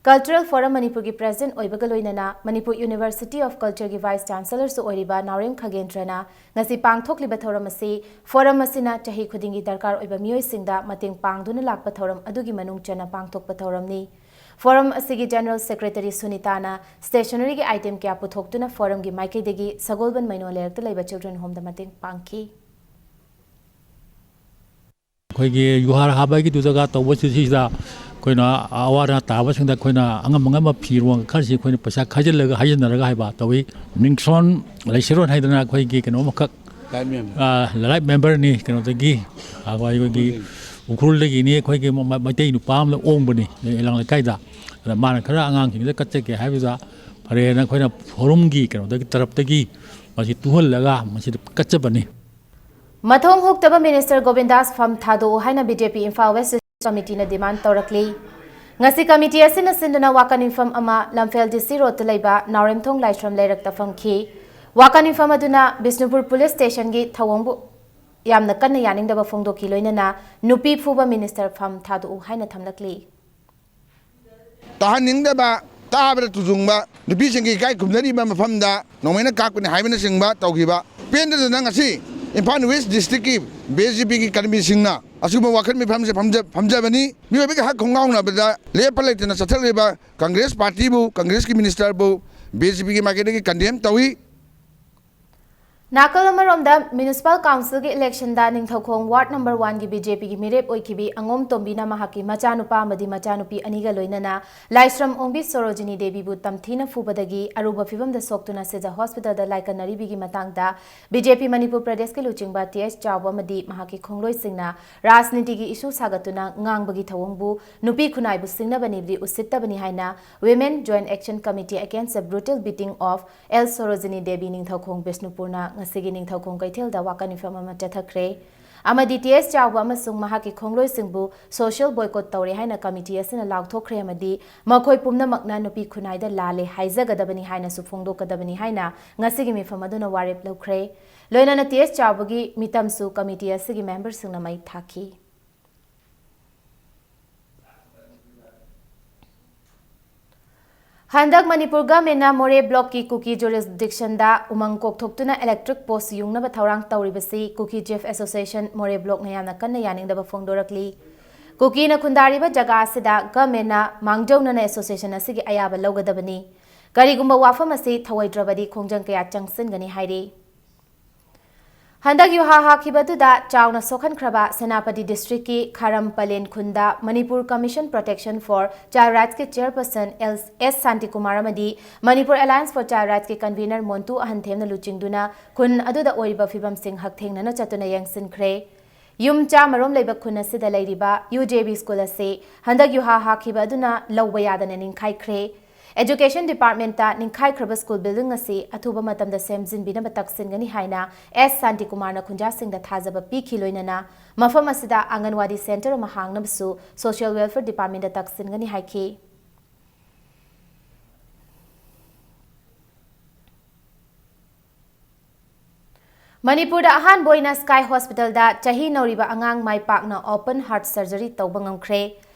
ꯀꯜꯆꯔꯦꯜ ꯐꯣꯔꯝ ꯃꯅꯤꯄꯨꯔꯒꯤ ꯄ꯭ꯔꯦꯁꯤꯗꯦꯟꯠ ꯑꯣꯏꯕꯒ ꯂꯣꯏꯅꯅ ꯃꯅꯤꯄꯨꯔ ꯌꯨꯅꯤꯚꯔꯁꯤꯇꯤ ꯑꯣꯐ ꯀꯜꯆꯔꯒꯤ ꯚꯥꯏꯁ ꯆꯥꯟꯁꯦꯂꯔꯁꯨ ꯑꯣꯏꯔꯤꯕ ꯅꯥꯎꯔꯦꯝ ꯈꯥꯒꯦꯟꯗ꯭ꯔꯅ ꯉꯁꯤ ꯄꯥꯡꯊꯣꯛꯂꯤꯕ ꯊꯧꯔꯝ ꯑꯁꯤ ꯐꯣꯔꯝ ꯑꯁꯤꯅ ꯆꯍꯤ ꯈꯨꯗꯤꯡꯒꯤ ꯗꯔꯀꯥꯔ ꯑꯣꯏꯕ ꯃꯤꯑꯣꯏꯁꯤꯡꯗ ꯃꯇꯦꯡ ꯄꯥꯡꯗꯨꯅ ꯂꯥꯛꯄ ꯊꯧꯔꯝ ꯑꯗꯨꯒꯤ ꯃꯅꯨꯡ ꯆꯟꯅ ꯄꯥꯡꯊꯣꯛꯄ ꯊꯧꯔꯝꯅꯤ꯫ ꯐꯣꯔꯝ ꯑꯁꯤꯒꯤ ꯖꯦꯅꯔꯦꯜ ꯁꯦꯀ꯭ꯔꯦꯇꯔꯤ ꯁꯨꯅꯤꯇꯥꯅ ꯁ꯭ꯇꯦꯁꯅꯔꯤꯒꯤ ꯑꯥꯏꯇꯦꯝ ꯀꯌꯥ ꯄꯨꯊꯣꯛꯇꯨꯅ ꯐꯣꯔꯝꯒꯤ ꯃꯥꯏꯀꯩꯗꯒꯤ ꯁꯒꯣꯜꯕꯟ ꯃꯩꯅꯣ ꯂꯩꯔꯛꯇ ꯂꯩꯕ ꯆꯤꯜꯗ꯭ꯔꯦꯟ ꯍꯣꯝꯗ ꯃꯇꯦꯡ ꯄꯥꯡꯈꯤ꯫ ꯑꯩꯈꯣꯏꯒꯤ ꯌꯨꯍꯥꯔ ꯍꯥꯕꯒꯤꯗꯨꯗꯒ ꯇꯧꯕꯁꯤ, ꯁꯤꯁꯤꯗ ꯑꯩꯈꯣꯏꯅ ꯑꯋꯥ ꯑꯅꯥ ꯇꯥꯕꯁꯤꯡꯗ ꯑꯩꯈꯣꯏꯅ ꯑꯉꯝ ꯑꯉꯝꯕ ꯐꯤꯔꯣꯜ ꯈꯔꯁꯤ ꯑꯩꯈꯣꯏꯅ ꯄꯩꯁꯥ ꯈꯥꯏꯖꯤꯜꯂꯒ, ꯍꯥꯏꯖꯤꯟꯅꯔꯒ ꯍꯥꯏꯕ ꯇꯧꯏ꯫ ꯅꯤꯡꯁꯣꯟ ꯂꯩꯁꯤꯔꯣꯟ ꯍꯥꯏꯗꯅ ꯑꯩꯈꯣꯏꯒꯤ ꯀꯩꯅꯣ ꯑꯃꯈꯛ, ꯂꯥꯏꯐ ꯃꯦꯝꯕꯔ꯫ ꯑꯥ, ꯂꯥꯏꯐ ꯃꯦꯝꯕꯔꯅꯤ, ꯀꯩꯅꯣꯗꯒꯤ, ꯑꯩꯈꯣꯏꯒꯤ ꯎꯈ꯭ꯔꯨꯜꯗꯒꯤ꯫ ꯎꯈ꯭ꯔꯨꯜꯗꯒꯤꯅꯤ꯫ ꯑꯩꯈꯣꯏꯒꯤ ꯃ-, ꯃꯩꯇꯩ ꯅꯨꯄꯥ ꯑꯃ ꯑꯣꯡꯕꯅꯤ ꯏꯂꯥꯡ ꯂꯩꯀꯥꯏꯗ꯫ ꯑꯗ ꯃꯥꯅ ꯈꯔ ꯑꯉꯥꯡꯁꯤꯡꯁꯤꯗ ꯀꯠꯆꯒꯦ ꯍꯥꯏꯕꯗꯨꯗ ꯐꯔꯦꯅ ꯑꯩꯈꯣꯏꯅ ꯐꯣꯔꯝꯒꯤ ꯀꯩꯅꯣꯗꯒꯤ, ꯇꯔꯞꯇꯒꯤ ꯃꯁꯤ ꯇꯨꯍꯜꯂꯒ ꯃꯁꯤꯗ ꯀꯠꯆꯕꯅꯤ꯫ ꯃꯊꯣꯡ ꯍꯨꯛꯇꯕ ꯃꯤꯅꯤꯁꯇꯔ ꯒꯣꯕꯤꯟꯗꯥꯁ ꯐꯝ ꯊꯥꯗꯣꯛꯎ ꯍꯥꯏꯅ ꯕꯤ ꯖꯦ ꯄꯤ ꯏꯝꯐꯥꯜ ꯋꯦꯁ ꯀꯃꯤꯇꯤꯅ ꯗꯤꯃꯥꯟ ꯇꯧꯔꯛꯂꯤ꯫ ꯉꯁꯤ ꯀꯃꯤꯇꯤ ꯑꯁꯤꯅ ꯁꯤꯟꯗꯨꯅ ꯋꯥꯀꯟ ꯃꯤꯐꯝ ꯑꯃ ꯂꯝꯐꯦꯜ ꯗꯤ ꯁꯤ ꯔꯣꯗꯇ ꯂꯩꯕ ꯅꯥꯎꯔꯦꯝꯊꯣꯡ ꯂꯥꯏꯁ꯭ꯔꯝ ꯂꯩꯔꯛꯇ ꯐꯝꯈꯤ꯫ ꯋꯥꯀꯟ ꯃꯤꯐꯝ ꯑꯗꯨꯅ ꯕꯤꯁꯅꯨꯄꯨꯔ ꯄꯨꯂꯤꯁ ꯁ꯭ꯇꯦꯁꯟꯒꯤ ꯊꯧꯑꯣꯡꯕꯨ ꯌꯥꯝꯅ ꯀꯟꯅ ꯌꯥꯅꯤꯡꯗꯕ ꯐꯣꯡꯗꯣꯛꯈꯤ, ꯂꯣꯏꯅꯅ ꯅꯨꯄꯤ ꯐꯨꯕ ꯃꯤꯅꯤꯁꯇꯔ ꯐꯝ ꯊꯥꯗꯣꯛꯎ ꯍꯥꯏꯅ ꯊꯝꯂꯛꯂꯤ꯫ ꯇꯥꯍꯟꯅꯤꯡꯗꯕ ꯇꯥꯕꯗ ꯇꯨꯖꯨꯡꯕ, ꯅꯨꯄꯤꯁꯤꯡꯒꯤ ꯏꯀꯥꯏ ꯈꯨꯝꯅꯔꯤꯕ ꯃꯐꯝꯗ ꯅꯣꯡꯃꯩꯅ ꯀꯥꯞꯀꯅꯤ ꯍꯥꯏꯕꯅꯆꯤꯡꯕ ꯇꯧꯈꯤꯕ꯫ ꯄꯦꯟꯗꯗꯅ ꯉꯁꯤ ꯏꯝꯐꯥꯜ ꯋꯦꯁ ꯗꯤꯁꯇ꯭ꯔꯤꯛꯀꯤ ꯕꯤ ꯑꯦꯁ ꯖꯤ ꯄꯤꯒꯤ ꯀꯔꯃꯤꯁꯤꯡꯅ ꯑꯁꯤꯒꯨꯝꯕ ꯋꯥꯈꯜ ꯃꯤꯐꯝꯁꯦ ꯐꯝꯖ-, ꯐꯝꯖꯕꯅꯤ꯫ ꯃꯤꯑꯣꯏꯕꯒꯤ ꯍꯛ ꯈꯣꯡꯒꯥꯎꯅꯕꯗ ꯂꯦꯞꯄ ꯂꯩꯇꯅ ꯆꯠꯊꯔꯛꯂꯤꯕ ꯀꯪꯒ꯭ꯔꯦꯁ ꯄꯥꯔꯇꯤꯕꯨ, ꯀꯪꯒ꯭ꯔꯦꯁꯀꯤ ꯃꯤꯅꯤꯁꯇꯔꯕꯨ ꯕꯤ ꯑꯦꯁ ꯖꯤ ꯄꯤꯒꯤ ꯃꯥꯏꯀꯩꯗꯒꯤ ꯀꯟꯗꯦꯝ ꯇꯧꯏ꯫ ꯅꯥꯀꯜ ꯑꯃꯔꯣꯝꯗ, ꯃ꯭ꯌꯨꯅꯤꯁꯤꯄꯥꯜ ꯀꯥꯎꯟꯁꯤꯜꯒꯤ ꯏꯂꯦꯛꯁꯟꯗ ꯅꯤꯡꯊꯧꯈꯣꯡ ꯋꯥꯔꯗ ꯅꯝꯕꯔ ꯋꯥꯟꯒꯤ ꯕꯤ ꯖꯦ ꯄꯤꯒꯤ ꯃꯤꯔꯦꯞ ꯑꯣꯏꯈꯤꯕꯤ ꯑꯉꯣꯝ ꯇꯣꯝꯕꯤꯅ ꯃꯍꯥꯛꯀꯤ ꯃꯆꯥꯅꯨꯄꯥ ꯑꯃꯗꯤ ꯃꯆꯥꯅꯨꯄꯤ ꯑꯅꯤꯒ ꯂꯣꯏꯅꯅ ꯂꯥꯏꯁ꯭ꯔꯝ ꯑꯣꯡꯕꯤ ꯁꯣꯔꯣꯖꯤꯅꯤ ꯗꯦꯕꯤꯕꯨ ꯇꯝꯊꯤꯅ ꯐꯨꯕꯗꯒꯤ ꯑꯔꯨꯕ ꯐꯤꯚꯝꯗ ꯁꯣꯛꯇꯨꯅ ꯁꯤꯖ ꯍꯣꯁꯄꯤꯇꯥꯜꯗ ꯂꯥꯏꯀꯠꯅꯔꯤꯕꯤꯒꯤ ꯃꯇꯥꯡꯗ ꯕꯤ ꯖꯦ ꯄꯤ ꯃꯅꯤꯄꯨꯔ ꯄ꯭ꯔꯗꯦꯁꯀꯤ ꯂꯨꯆꯤꯡꯕ ꯇꯤ ꯑꯦꯁ ꯆꯥꯎꯕ ꯑꯃꯗꯤ ꯃꯍꯥꯛꯀꯤ ꯈꯣꯡꯂꯣꯏꯁꯤꯡꯅ ꯔꯥꯖꯅꯤꯇꯤꯒꯤ ꯏꯁꯨ ꯁꯥꯒꯠꯇꯨꯅ ꯉꯥꯡꯕꯒꯤ ꯊꯧꯑꯣꯡꯕꯨ ꯅꯨꯄꯤ ꯈꯨꯟꯅꯥꯏꯕꯨ ꯁꯤꯡꯅꯕꯅꯤꯕꯨꯗꯤ ꯎꯁꯤꯠꯇꯕꯅꯤ ꯍꯥꯏꯅ Women Joint Action Committee Against the Brutal Beating of L Sorojini Devi Ningthoukhong ꯕꯤꯁꯅꯨꯄꯨꯔꯅ ꯉꯁꯤꯒꯤ ꯅꯤꯡꯊꯧꯈꯣꯡ ꯀꯩꯊꯦꯜꯗ ꯋꯥꯀꯠ ꯃꯤꯐꯝ ꯑꯃ ꯆꯠꯊꯈ꯭ꯔꯦ꯫ ꯑꯃꯗꯤ ꯇꯤ ꯑꯦꯁ ꯆꯥꯎꯕ ꯑꯃꯁꯨꯡ ꯃꯍꯥꯛꯀꯤ ꯈꯣꯡꯂꯣꯏꯁꯤꯡꯕꯨ social boycott ꯇꯧꯔꯦ ꯍꯥꯏꯅ ꯀꯃꯤꯇꯤ ꯑꯁꯤꯅ ꯂꯥꯎꯊꯣꯛꯈ꯭ꯔꯦ ꯑꯃꯗꯤ ꯃꯈꯣꯏ ꯄꯨꯝꯅꯃꯛꯅ ꯅꯨꯄꯤ ꯈꯨꯟꯅꯥꯏꯗ ꯂꯥꯜꯂꯦ ꯍꯥꯏꯖꯒꯗꯕꯅꯤ ꯍꯥꯏꯅꯁꯨ ꯐꯣꯡꯗꯣꯛꯀꯗꯕꯅꯤ ꯍꯥꯏꯅ ꯉꯁꯤꯒꯤ ꯃꯤꯐꯝ ꯑꯗꯨꯅ ꯋꯥꯔꯦꯞ ꯂꯧꯈ꯭ꯔꯦ꯫ ꯂꯣꯏꯅꯅ ꯇꯤ ꯑꯦꯁ ꯆꯥꯎꯕꯒꯤ ꯃꯤꯇꯝꯁꯨ ꯀꯃꯤꯇꯤ ꯑꯁꯤꯒꯤ ꯃꯦꯝꯕꯔꯁꯤꯡꯅ ꯃꯩ ꯊꯥꯈꯤ꯫ ꯍꯟꯗꯛ ꯃꯅꯤꯄꯨꯔ ꯒꯚꯔꯟꯃꯦꯟꯠꯅ ꯃꯣꯔꯦ ꯕ꯭ꯂꯣꯛꯀꯤ ꯀꯨꯀꯤ ꯖꯨꯔꯤꯁꯗꯤꯛꯁꯟꯗ ꯎꯃꯪ ꯀꯣꯛꯊꯣꯛꯇꯨꯅ ꯏꯂꯦꯛꯇ꯭ꯔꯤꯛ ꯄꯣꯁ ꯌꯨꯡꯅꯕ ꯊꯧꯔꯥꯡ ꯇꯧꯔꯤꯕꯁꯤ ꯀꯨꯀꯤ ꯆꯤꯐ ꯑꯦꯁꯣꯁꯤꯌꯦꯁꯟ ꯃꯣꯔꯦ ꯕ꯭ꯂꯣꯛꯅ ꯌꯥꯝꯅ ꯀꯟꯅ ꯌꯥꯅꯤꯡꯗꯕ ꯐꯣꯡꯗꯣꯔꯛꯂꯤ꯫ ꯀꯨꯀꯤꯅ ꯈꯨꯟꯗꯥꯔꯤꯕ ꯖꯒꯥ ꯑꯁꯤꯗ ꯒꯚꯔꯟꯃꯦꯟꯠꯅ ꯃꯥꯡꯖꯧꯅꯅ ꯑꯦꯁꯣꯁꯤꯌꯦꯁꯟ ꯑꯁꯤꯒꯤ ꯑꯌꯥꯕ ꯂꯧꯒꯗꯕꯅꯤ꯫ ꯀꯔꯤꯒꯨꯝꯕ ꯋꯥꯐꯝ ꯑꯁꯤ ꯊꯧꯑꯣꯏꯗ꯭ꯔꯕꯗꯤ ꯈꯣꯡꯖꯪ ꯀꯌꯥ ꯆꯪꯁꯤꯟꯒꯅꯤ ꯍꯥꯏꯔꯤ꯫ ꯍꯟꯗꯛ ꯌꯨꯍꯥ ꯍꯥꯈꯤꯕꯗꯨꯗ ꯆꯥꯎꯅ ꯁꯣꯛꯍꯟꯈ꯭ꯔꯕ ꯁꯦꯅꯥꯄꯇꯤ ꯗꯤꯁꯇ꯭ꯔꯤꯛꯀꯤ ꯈꯥꯔꯝ ꯄꯂꯦꯟ ꯈꯨꯟꯗ Manipur Commission Protection for Child Rightsꯀꯤ ꯆꯤꯌꯔꯄꯔꯁꯟ ꯑꯦꯜ ꯑꯦꯁ ꯁꯥꯟꯇꯤꯀꯨꯃꯥꯔ ꯑꯃꯗꯤ Manipur Alliance for Child Rightsꯀꯤ ꯀꯟꯚꯤꯅꯔ ꯃꯣꯟꯇꯨ ꯑꯍꯟꯊꯦꯝꯅ ꯂꯨꯆꯤꯡꯗꯨꯅ ꯈꯨꯟ ꯑꯗꯨꯗ ꯑꯣꯏꯔꯤꯕ ꯐꯤꯕꯝꯁꯤꯡ ꯍꯛꯊꯦꯡꯅꯅ ꯆꯠꯇꯨꯅ ꯌꯦꯡꯁꯤꯟꯈ꯭ꯔꯦ꯫ ꯌꯨꯝ ꯆꯥꯝꯃꯔꯣꯝ ꯂꯩꯕ ꯈꯨꯟ ꯑꯁꯤꯗ ꯂꯩꯔꯤꯕ ꯌꯨ ꯖꯦ ꯕꯤ ꯁ꯭ꯀꯨꯜ ꯑꯁꯤ ꯍꯟꯗꯛ ꯌꯨꯍꯥ ꯍꯥꯈꯤꯕ ꯑꯗꯨꯅ ꯂꯧꯕ ꯌꯥꯗꯅ ꯅꯤꯡꯈꯥꯏꯈ꯭ꯔꯦ꯫ ꯑꯦꯖꯨꯀꯦꯁꯟ ꯗꯤꯄꯥꯔꯠꯃꯦꯟꯠꯇ ꯅꯤꯡꯈꯥꯏꯈ꯭ꯔꯕ ꯁ꯭ꯀꯨꯜ ꯕꯤꯜꯗꯤꯡ ꯑꯁꯤ ꯑꯊꯨꯕ ꯃꯇꯝꯗ ꯁꯦꯝꯖꯤꯟꯕꯤꯅꯕ ꯇꯛꯁꯤꯟꯒꯅꯤ ꯍꯥꯏꯅ ꯑꯦꯁ ꯁꯥꯟꯇꯤꯀꯨꯃꯥꯔꯅ ꯈꯨꯟꯖꯥꯁꯤꯡꯗ ꯊꯥꯖꯕ ꯄꯤꯈꯤ꯫ ꯂꯣꯏꯅꯅ ꯃꯐꯝ ꯑꯁꯤꯗ ꯑꯪꯒꯟꯋꯥꯗꯤ ꯁꯦꯟꯇꯔ ꯑꯃ ꯍꯥꯡꯅꯕꯁꯨ ꯁꯣꯁꯤꯌꯦꯜ ꯋꯦꯜꯐꯤꯌꯔ ꯗꯤꯄꯥꯔꯠꯃꯦꯟꯠꯇ ꯇꯛꯁꯤꯟꯒꯅꯤ ꯍꯥꯏꯈꯤ꯫ ꯃꯅꯤꯄꯨꯔꯗ ꯑꯍꯥꯟꯕ ꯑꯣꯏꯅ ꯁ꯭ꯀꯥꯏ ꯍꯣꯁꯄꯤꯇꯥꯜꯗ ꯆꯍꯤ ꯅꯧꯔꯤꯕ ꯑꯉꯥꯡ ꯃꯥꯏ ꯄꯥꯛꯅ open heart surgery ꯇꯧꯕ ꯉꯝꯈ꯭ꯔꯦ꯫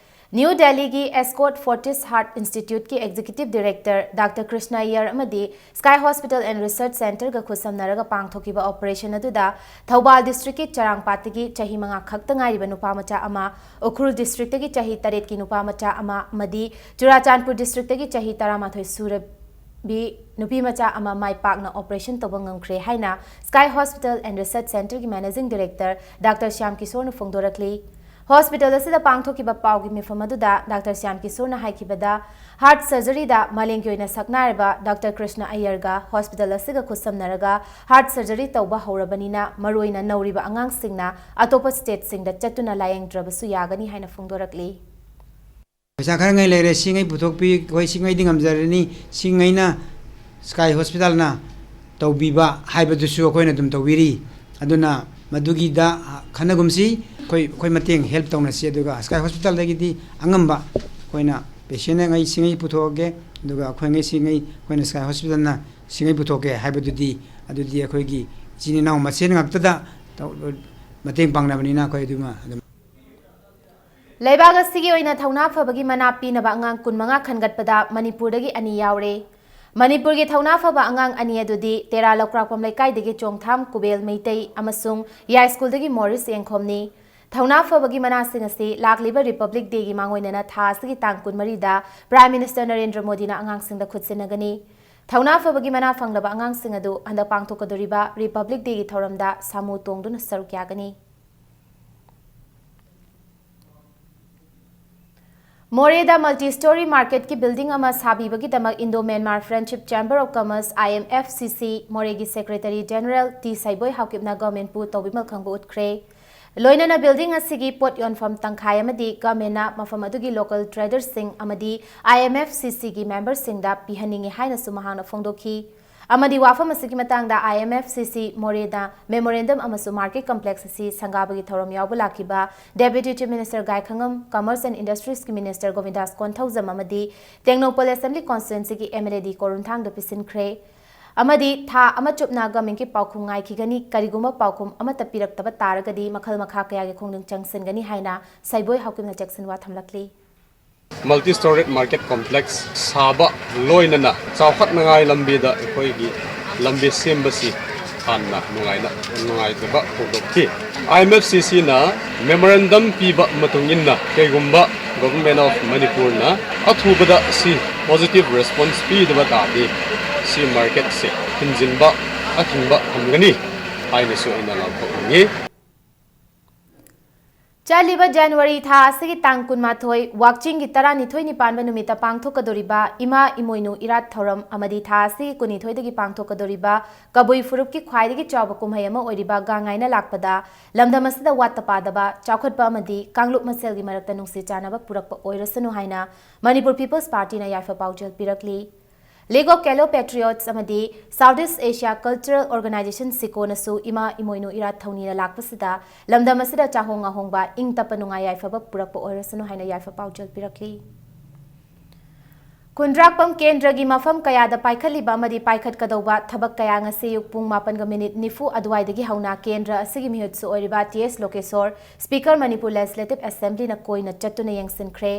ꯅ꯭ꯌꯨ ꯗꯦꯜꯂꯤꯒꯤ Ascot Fortis Heart Instituteꯀꯤ Executive Director Doctor Krishna Iyer ꯑꯃꯗꯤ Sky Hospital and Research Centreꯒ ꯈꯨꯠꯁꯝꯅꯔꯒ ꯄꯥꯡꯊꯣꯛꯈꯤꯕ operation ꯑꯗꯨꯗ ꯊꯧꯕꯥꯜ districtꯀꯤ ꯆꯔꯥꯡꯄꯥꯠꯇꯒꯤ ꯆꯍꯤ ꯃꯉꯥ ꯈꯛꯇ ꯉꯥꯏꯔꯤꯕ ꯅꯨꯄꯥ ꯃꯆꯥ ꯑꯃ, ꯎꯈ꯭ꯔꯨꯜ districtꯇꯒꯤ ꯆꯍꯤ ꯇꯔꯦꯠꯀꯤ ꯅꯨꯄꯥ ꯃꯆꯥ ꯑꯃ ꯑꯃꯗꯤ ꯆꯨꯔꯥꯆꯥꯟꯄꯨꯔ districtꯇꯒꯤ ꯆꯍꯤ ꯇꯔꯥꯃꯥꯊꯣꯏ ꯁꯨꯔꯕꯤ ꯅꯨꯄꯤ ꯃꯆꯥ ꯑꯃ ꯃꯥꯏ ꯄꯥꯛꯅ operation ꯇꯧꯕ ꯉꯝꯈ꯭ꯔꯦ ꯍꯥꯏꯅ Sky Hospital and Research Centreꯒꯤ Managing Director Doctor Shyam ꯀꯤꯁꯣꯔꯅ ꯐꯣꯡꯗꯣꯔꯛꯂꯤ꯫ Hospital ꯑꯁꯤꯗ ꯄꯥꯡꯊꯣꯛꯈꯤꯕ ꯄꯥꯎꯒꯤ ꯃꯤꯐꯝ ꯑꯗꯨꯗ Doctor ꯁ꯭ꯌꯥꯝ ꯀꯤꯁꯣꯔꯅ ꯍꯥꯏꯈꯤꯕꯗ, heart surgeryꯗ ꯃꯥꯂꯦꯝꯒꯤ ꯑꯣꯏꯅ ꯁꯛꯅꯥꯏꯔꯕ Doctor Krishna Iyerꯒ hospital ꯑꯁꯤꯒ ꯈꯨꯠꯁꯝꯅꯔꯒ heart surgery ꯇꯧꯕ ꯍꯧꯔꯕꯅꯤꯅ, ꯃꯔꯨꯑꯣꯏꯅ ꯅꯧꯔꯤꯕ ꯑꯉꯥꯡꯁꯤꯡꯅ ꯑꯇꯣꯞꯄ stateꯁꯤꯡꯗ ꯆꯠꯇꯨꯅ ꯂꯥꯌꯦꯡꯗ꯭ꯔꯕꯁꯨ ꯌꯥꯒꯅꯤ ꯍꯥꯏꯅ ꯐꯣꯡꯗꯣꯔꯛꯂꯤ꯫ ꯄꯩꯁꯥ ꯈꯔꯉꯩ ꯂꯩꯔꯦ, ꯁꯤꯉꯩ ꯄꯨꯊꯣꯛꯄꯤ, ꯑꯩꯈꯣꯏ ꯁꯤꯉꯩꯗꯤ ꯉꯝꯖꯔꯅꯤ, ꯁꯤꯉꯩꯅ Sky Hospitalꯅ ꯇꯧꯕꯤꯕ ꯍꯥꯏꯕꯗꯨꯁꯨ ꯑꯩꯈꯣꯏꯅ ꯑꯗꯨꯝ ꯇꯧꯕꯤꯔꯤ꯫ ꯑꯗꯨꯅ ꯃꯗꯨꯒꯤꯗ ꯈꯟꯅꯒꯨꯝꯁꯤ, ꯑꯩꯈꯣꯏ, ꯑꯩꯈꯣꯏ ꯃꯇꯦꯡ, help ꯇꯧꯅꯁꯤ꯫ ꯑꯗꯨꯒ Sky Hospitalꯗꯒꯤꯗꯤ ꯑꯉꯝꯕ ꯑꯩꯈꯣꯏꯅ patientꯉꯩ ꯁꯤꯉꯩ ꯄꯨꯊꯣꯛꯑꯒꯦ, ꯑꯗꯨꯒ ꯑꯩꯈꯣꯏꯉꯩ ꯁꯤꯉꯩ, ꯑꯩꯈꯣꯏꯅ Sky Hospitalꯅ ꯁꯤꯉꯩ ꯄꯨꯊꯣꯛꯀꯦ ꯍꯥꯏꯕꯗꯨꯗꯤ, ꯑꯗꯨꯗꯤ ꯑꯩꯈꯣꯏꯒꯤ ꯏꯆꯤꯟ ꯏꯅꯥꯎ ꯃꯁꯦꯟ ꯉꯥꯛꯇꯗ ꯇꯧ-, ꯃꯇꯦꯡ ꯄꯥꯡꯅꯕꯅꯤꯅ ꯑꯩꯈꯣꯏ ꯑꯗꯨꯃ ꯑꯗꯨꯝ ꯂꯩꯕꯥꯛ ꯑꯁꯤꯒꯤ ꯑꯣꯏꯅ ꯊꯧꯅꯥ ꯐꯕꯒꯤ ꯃꯅꯥ ꯄꯤꯅꯕ ꯑꯉꯥꯡ ꯀꯨꯟꯃꯉꯥ ꯈꯟꯒꯠꯄꯗ ꯃꯅꯤꯄꯨꯔꯗꯒꯤ ꯑꯅꯤ ꯌꯥꯎꯔꯦ꯫ ꯃꯅꯤꯄꯨꯔꯒꯤ ꯊꯧꯅꯥ ꯐꯕ ꯑꯉꯥꯡ ꯑꯅꯤ ꯑꯗꯨꯗꯤ ꯇꯦꯔꯥ ꯂꯧꯀ꯭ꯔꯥꯛꯄꯝ ꯂꯩꯀꯥꯏꯗꯒꯤ ꯆꯣꯡꯊꯥꯝ ꯀꯨꯕꯦꯜ ꯃꯩꯇꯩ ꯑꯃꯁꯨꯡ ꯌꯥꯏꯁ꯭ꯀꯨꯜꯗꯒꯤ ꯃꯣꯔꯤꯁ ꯌꯦꯡꯈꯣꯝꯅꯤ꯫ ꯊꯧꯅꯥ ꯐꯕꯒꯤ ꯃꯅꯥꯁꯤꯡ ꯑꯁꯤ ꯂꯥꯛꯂꯤꯕ Republic Dayꯒꯤ ꯃꯥꯡꯑꯣꯏꯅꯅ ꯊꯥ ꯑꯁꯤꯒꯤ ꯇꯥꯡ ꯀꯨꯟꯃꯔꯤꯗ Prime Minister ꯅꯔꯦꯟꯗ꯭ꯔ ꯃꯣꯗꯤꯅ ꯑꯉꯥꯡꯁꯤꯡꯗ ꯈꯨꯠꯁꯤꯟꯅꯒꯅꯤ꯫ ꯊꯧꯅꯥ ꯐꯕꯒꯤ ꯃꯅꯥ ꯐꯪꯂꯕ ꯑꯉꯥꯡꯁꯤꯡ ꯑꯗꯨ ꯍꯟꯗꯛ ꯄꯥꯡꯊꯣꯛꯀꯗꯧꯔꯤꯕ Republic Dayꯒꯤ ꯊꯧꯔꯝꯗ ꯁꯥꯃꯨ ꯇꯣꯡꯗꯨꯅ ꯁꯔꯨꯛ ꯌꯥꯒꯅꯤ꯫ ꯃꯣꯔꯦꯗ multi story marketꯀꯤ building ꯑꯃ ꯁꯥꯕꯤꯕꯒꯤꯗꯃꯛ Indo Myanmar Friendship Chamber of Commerce, IMFCC, ꯃꯣꯔꯦꯒꯤ Secretary General ꯇꯤ ꯁꯩꯕꯣꯏ ꯍꯥꯎꯀꯤꯞꯅ governmentꯄꯨ ꯇꯧꯕꯤꯃꯜ ꯈꯪꯕ ꯎꯠꯈ꯭ꯔꯦ꯫ ꯂꯣꯏꯅꯅ building ꯑꯁꯤꯒꯤ ꯄꯣꯠ ꯌꯣꯟꯐꯝ ꯇꯪꯈꯥꯏ ꯑꯃꯗꯤ governmentꯅ ꯃꯐꯝ ꯑꯗꯨꯒꯤ local tradersꯁꯤꯡ ꯑꯃꯗꯤ IMFCCꯒꯤ memberꯁꯤꯡꯗ ꯄꯤꯍꯟꯅꯤꯡꯏ ꯍꯥꯏꯅꯁꯨ ꯃꯍꯥꯛꯅ ꯐꯣꯡꯗꯣꯛꯈꯤ꯫ ꯑꯃꯗꯤ ꯋꯥꯐꯝ ꯑꯁꯤꯒꯤ ꯃꯇꯥꯡꯗ IMFCC ꯃꯣꯔꯦꯗ memorandum ꯑꯃꯁꯨꯡ market complex ꯑꯁꯤ ꯁꯪꯒꯥꯕꯒꯤ ꯊꯧꯔꯝ ꯌꯥꯎꯕ ꯂꯥꯛꯈꯤꯕ Deputy Chief Minister ꯒꯥꯏꯈꯉꯝ, Commerce and Industries ꯀꯤ Minister ꯒꯣꯕꯤꯟꯗꯥꯁ ꯀꯣꯟꯊꯧꯖꯝ ꯑꯃꯗꯤ ꯇꯦꯡꯅꯧꯄꯜ Assembly Constituency ꯒꯤ MLA ꯗꯤ ꯀꯣꯔꯨꯟꯊꯥꯡꯗ ꯄꯤꯁꯤꯟꯈ꯭ꯔꯦ꯫ ꯑꯃꯗꯤ ꯊꯥ ꯑꯃ ꯆꯨꯞꯅ ꯒꯃꯦꯟꯒꯤ ꯄꯥꯎꯈꯨꯝ ꯉꯥꯏꯈꯤꯒꯅꯤ꯫ ꯀꯔꯤꯒꯨꯝꯕ ꯄꯥꯎꯈꯨꯝ ꯑꯃꯠꯇ ꯄꯤꯔꯛꯇꯕ ꯇꯥꯔꯒꯗꯤ ꯃꯈꯜ ꯃꯈꯥ ꯀꯌꯥꯒꯤ ꯈꯣꯡꯖꯪ ꯆꯪꯁꯤꯟꯒꯅꯤ ꯍꯥꯏꯅ ꯁꯩꯕꯣꯏ ꯍꯥꯎꯀꯤꯞꯅ ꯆꯦꯛꯁꯤꯟꯋꯥ ꯊꯝꯂꯛꯂꯤ꯫ Multi-storey market complex ꯁꯥꯕ ꯂꯣꯏꯅꯅ ꯆꯥꯎꯈꯠꯅꯉꯥꯏ ꯂꯝꯕꯤꯗ ꯑꯩꯈꯣꯏꯒꯤ ꯂꯝꯕꯤ ꯁꯦꯝꯕꯁꯤ ꯍꯥꯟꯅ ꯅꯨꯡꯉꯥꯏꯅ ꯅꯨꯡꯉꯥꯏꯇꯕ ꯐꯣꯡꯗꯣꯛꯈꯤ꯫ IMFCCꯅ memorandum ꯄꯤꯕ ꯃꯇꯨꯡ ꯏꯟꯅ ꯀꯩꯒꯨꯝꯕ Government of Manipurꯅ ꯑꯊꯨꯕꯗ ꯁꯤ positive response ꯄꯤꯗꯕ ꯇꯥꯔꯗꯤ ꯁꯤ marketꯁꯦ ꯊꯤꯡꯖꯤꯟꯕ ꯑꯊꯤꯡꯕ ꯊꯝꯒꯅꯤ ꯍꯥꯏꯅꯁꯨ ꯑꯩꯅ ꯂꯥꯎꯊꯣꯛꯅꯤꯡꯉꯤ꯫ ꯆꯠꯂꯤꯕ January ꯊꯥ ꯑꯁꯤꯒꯤ ꯇꯥꯡ ꯀꯨꯟꯃꯥꯊꯣꯏ, ꯋꯥꯛꯆꯤꯡꯒꯤ ꯇꯔꯥꯅꯤꯊꯣꯏꯅꯤ ꯄꯥꯟꯕ ꯅꯨꯃꯤꯠꯇ ꯄꯥꯡꯊꯣꯛꯀꯗꯧꯔꯤꯕ ꯏꯃꯥ ꯏꯃꯣꯏꯅꯨ ꯏꯔꯥꯠ ꯊꯧꯔꯝ ꯑꯃꯗꯤ ꯊꯥ ꯑꯁꯤꯒꯤ ꯀꯨꯟꯅꯤꯊꯣꯏꯗꯒꯤ ꯄꯥꯡꯊꯣꯛꯀꯗꯧꯔꯤꯕ ꯀꯕꯨꯏ ꯐꯨꯔꯨꯞꯀꯤ ꯈ꯭ꯋꯥꯏꯗꯒꯤ ꯆꯥꯎꯕ ꯀꯨꯝꯍꯩ ꯑꯃ ꯑꯣꯏꯔꯤꯕ ꯒꯥꯡ ꯉꯥꯏꯅ ꯂꯥꯛꯄꯗ ꯂꯝꯗꯝ ꯑꯁꯤꯗ ꯋꯥꯠꯇ ꯄꯥꯗꯕ ꯆꯥꯎꯈꯠꯄ ꯑꯃꯗꯤ ꯀꯥꯡꯂꯨꯞ ꯃꯁꯦꯜꯒꯤ ꯃꯔꯛꯇ ꯅꯨꯡꯁꯤ ꯆꯥꯟꯅꯕ ꯄꯨꯔꯛꯄ ꯑꯣꯏꯔꯁꯅꯨ ꯍꯥꯏꯅ ꯃꯅꯤꯄꯨꯔ People's Partyꯅ ꯌꯥꯏꯐ ꯄꯥꯎꯖꯦꯜ ꯄꯤꯔꯛꯂꯤ꯫ League of Galo Patriots ꯑꯃꯗꯤ South East Asia Cultural Organization, ꯁꯤꯀꯣꯅꯁꯨ ꯏꯃꯥ ꯏꯃꯣꯏꯅꯨ ꯏꯔꯥꯠ ꯊꯧꯅꯤꯅ ꯂꯥꯛꯄꯁꯤꯗ ꯂꯝꯗꯝ ꯑꯁꯤꯗ ꯆꯥꯍꯣꯡ ꯉꯥꯍꯣꯡꯕ, ꯏꯪ ꯇꯞꯄ, ꯅꯨꯡꯉꯥꯏ ꯌꯥꯏꯐꯕ ꯄꯨꯔꯛꯄ ꯑꯣꯏꯔꯁꯅꯨ ꯍꯥꯏꯅ ꯌꯥꯏꯐ ꯄꯥꯎꯖꯦꯜ ꯄꯤꯔꯛꯂꯤ꯫ ꯈꯨꯟꯗ꯭ꯔꯥꯛꯄꯝ ꯀꯦꯟꯗ꯭ꯔꯒꯤ ꯃꯐꯝ ꯀꯌꯥꯗ ꯄꯥꯏꯈꯠꯂꯤꯕ ꯑꯃꯗꯤ ꯄꯥꯏꯈꯠꯀꯗꯧꯕ ꯊꯕꯛ ꯀꯌꯥ ꯉꯁꯤ ꯑꯌꯨꯛ ꯄꯨꯡ ꯃꯥꯄꯟꯒ ꯃꯤꯅꯤꯠ ꯅꯤꯐꯨ ꯑꯗꯨꯋꯥꯏꯗꯒꯤ ꯍꯧꯅ ꯀꯦꯟꯗ꯭ꯔ ꯑꯁꯤꯒꯤ ꯃꯤꯍꯨꯠꯁꯨ ꯑꯣꯏꯔꯤꯕ ꯇꯤ ꯑꯦꯁ ꯂꯣꯀꯦꯁꯣꯔ, Speaker Manipur Legislative Assemblyꯅ ꯀꯣꯏꯅ ꯆꯠꯇꯨꯅ ꯌꯦꯡꯁꯤꯟꯈ꯭ꯔꯦ꯫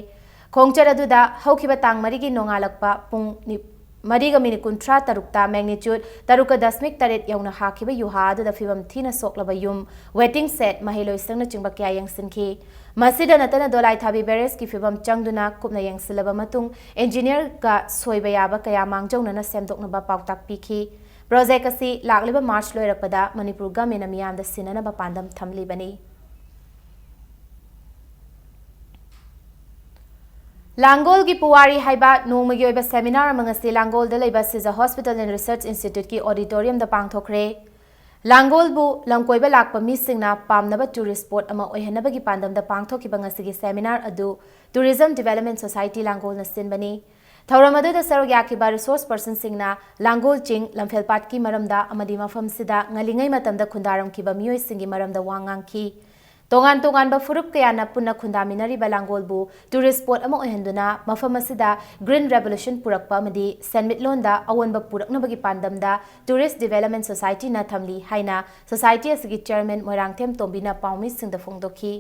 ꯈꯣꯡꯆꯠ ꯑꯗꯨꯗ ꯍꯧꯈꯤꯕ ꯇꯥꯡ ꯃꯔꯤꯒꯤ ꯅꯣꯡꯉꯥꯜꯂꯛꯄ ꯄꯨꯡ ꯅꯤ-, ꯃꯔꯤꯒ ꯃꯤꯅꯤꯠ ꯀꯨꯟꯊ꯭ꯔꯥ ꯇꯔꯨꯛꯇ magnitude ꯇꯔꯨꯛꯀ ꯗꯁꯃꯤꯛ ꯇꯔꯦꯠ ꯌꯧꯅ ꯍꯥꯈꯤꯕ ꯌꯨꯍꯥ ꯑꯗꯨꯗ ꯐꯤꯕꯝ ꯊꯤꯅ ꯁꯣꯛꯂꯕ ꯌꯨꯝ, waiting shed, ꯃꯍꯩꯂꯣꯏꯁꯪꯅꯆꯤꯡꯕ ꯀꯌꯥ ꯌꯦꯡꯁꯤꯟꯈꯤ꯫ ꯃꯁꯤꯗ ꯅꯠꯇꯅ ꯗꯣꯂꯥꯏ ꯊꯥꯕꯤ barrageꯀꯤ ꯐꯤꯕꯝ ꯆꯪꯗꯨꯅ ꯀꯨꯞꯅ ꯌꯦꯡꯁꯤꯜꯂꯕ ꯃꯇꯨꯡ engineerꯒ ꯁꯣꯏꯕ ꯌꯥꯕ ꯀꯌꯥ ꯃꯥꯡꯖꯧꯅꯅ ꯁꯦꯝꯗꯣꯛꯅꯕ ꯄꯥꯎꯇꯥꯛ ꯄꯤꯈꯤ꯫ Project ꯑꯁꯤ ꯂꯥꯛꯂꯤꯕ March ꯂꯣꯏꯔꯛꯄꯗ ꯃꯅꯤꯄꯨꯔ governmentꯅ ꯃꯤꯌꯥꯝꯗ ꯁꯤꯟꯅꯅꯕ ꯄꯥꯟꯗꯝ ꯊꯝꯂꯤꯕꯅꯤ꯫ ꯂꯥꯡꯒꯣꯜꯒꯤ ꯄꯨꯋꯥꯔꯤ ꯍꯥꯏꯕ ꯅꯣꯡꯃꯒꯤ ꯑꯣꯏꯕ seminar ꯑꯃ ꯉꯁꯤ ꯂꯥꯡꯒꯣꯜꯗ ꯂꯩꯕ Shija Hospital and Research Instituteꯀꯤ auditoriumꯗ ꯄꯥꯡꯊꯣꯛꯈ꯭ꯔꯦ꯫ ꯂꯥꯡꯒꯣꯜꯕꯨ ꯂꯝꯀꯣꯏꯕ ꯂꯥꯛꯄ ꯃꯤꯁꯤꯡꯅ ꯄꯥꯝꯅꯕ tourist spot ꯑꯃ ꯑꯣꯏꯍꯟꯅꯕꯒꯤ ꯄꯥꯟꯗꯝꯗ ꯄꯥꯡꯊꯣꯛꯈꯤꯕ ꯉꯁꯤꯒꯤ seminar ꯑꯗꯨ Tourism Development Society ꯂꯥꯡꯒꯣꯜꯅ ꯁꯤꯟꯕꯅꯤ꯫ ꯊꯧꯔꯝ ꯑꯗꯨꯗ ꯁꯔꯨꯛ ꯌꯥꯈꯤꯕ resource personꯁꯤꯡꯅ ꯂꯥꯡꯒꯣꯜ ꯆꯤꯡ, ꯂꯝꯐꯦꯜ ꯄꯥꯠꯀꯤ ꯃꯔꯝꯗ ꯑꯃꯗꯤ ꯃꯐꯝꯁꯤꯗ ꯉꯜꯂꯤꯉꯩ ꯃꯇꯝꯗ ꯈꯨꯟꯗꯥꯔꯝꯈꯤꯕ ꯃꯤꯑꯣꯏꯁꯤꯡꯒꯤ ꯃꯔꯝꯗ ꯋꯥ ꯉꯥꯡꯈꯤ꯫ ꯇꯣꯉꯥꯟ ꯇꯣꯉꯥꯟꯕ ꯐꯨꯔꯨꯞ ꯀꯌꯥꯅ ꯄꯨꯟꯅ ꯈꯨꯟꯗꯥꯃꯤꯟꯅꯔꯤꯕ ꯂꯥꯡꯒꯣꯜꯕꯨ tourist spot ꯑꯃ ꯑꯣꯏꯍꯟꯗꯨꯅ ꯃꯐꯝ ꯑꯁꯤꯗ green revolution ꯄꯨꯔꯛꯄ ꯑꯃꯗꯤ ꯁꯦꯟꯃꯤꯠꯂꯣꯟꯗ ꯑꯑꯣꯟꯕ ꯄꯨꯔꯛꯅꯕꯒꯤ ꯄꯥꯟꯗꯝꯗ Tourist Development Society ꯅ ꯊꯝꯂꯤ ꯍꯥꯏꯅ society ꯑꯁꯤꯒꯤ chairman ꯃꯣꯏꯔꯥꯡꯊꯦꯝ ꯇꯣꯝꯕꯤꯅ ꯄꯥꯎꯃꯤꯁꯤꯡꯗ ꯐꯣꯡꯗꯣꯛꯈꯤ꯫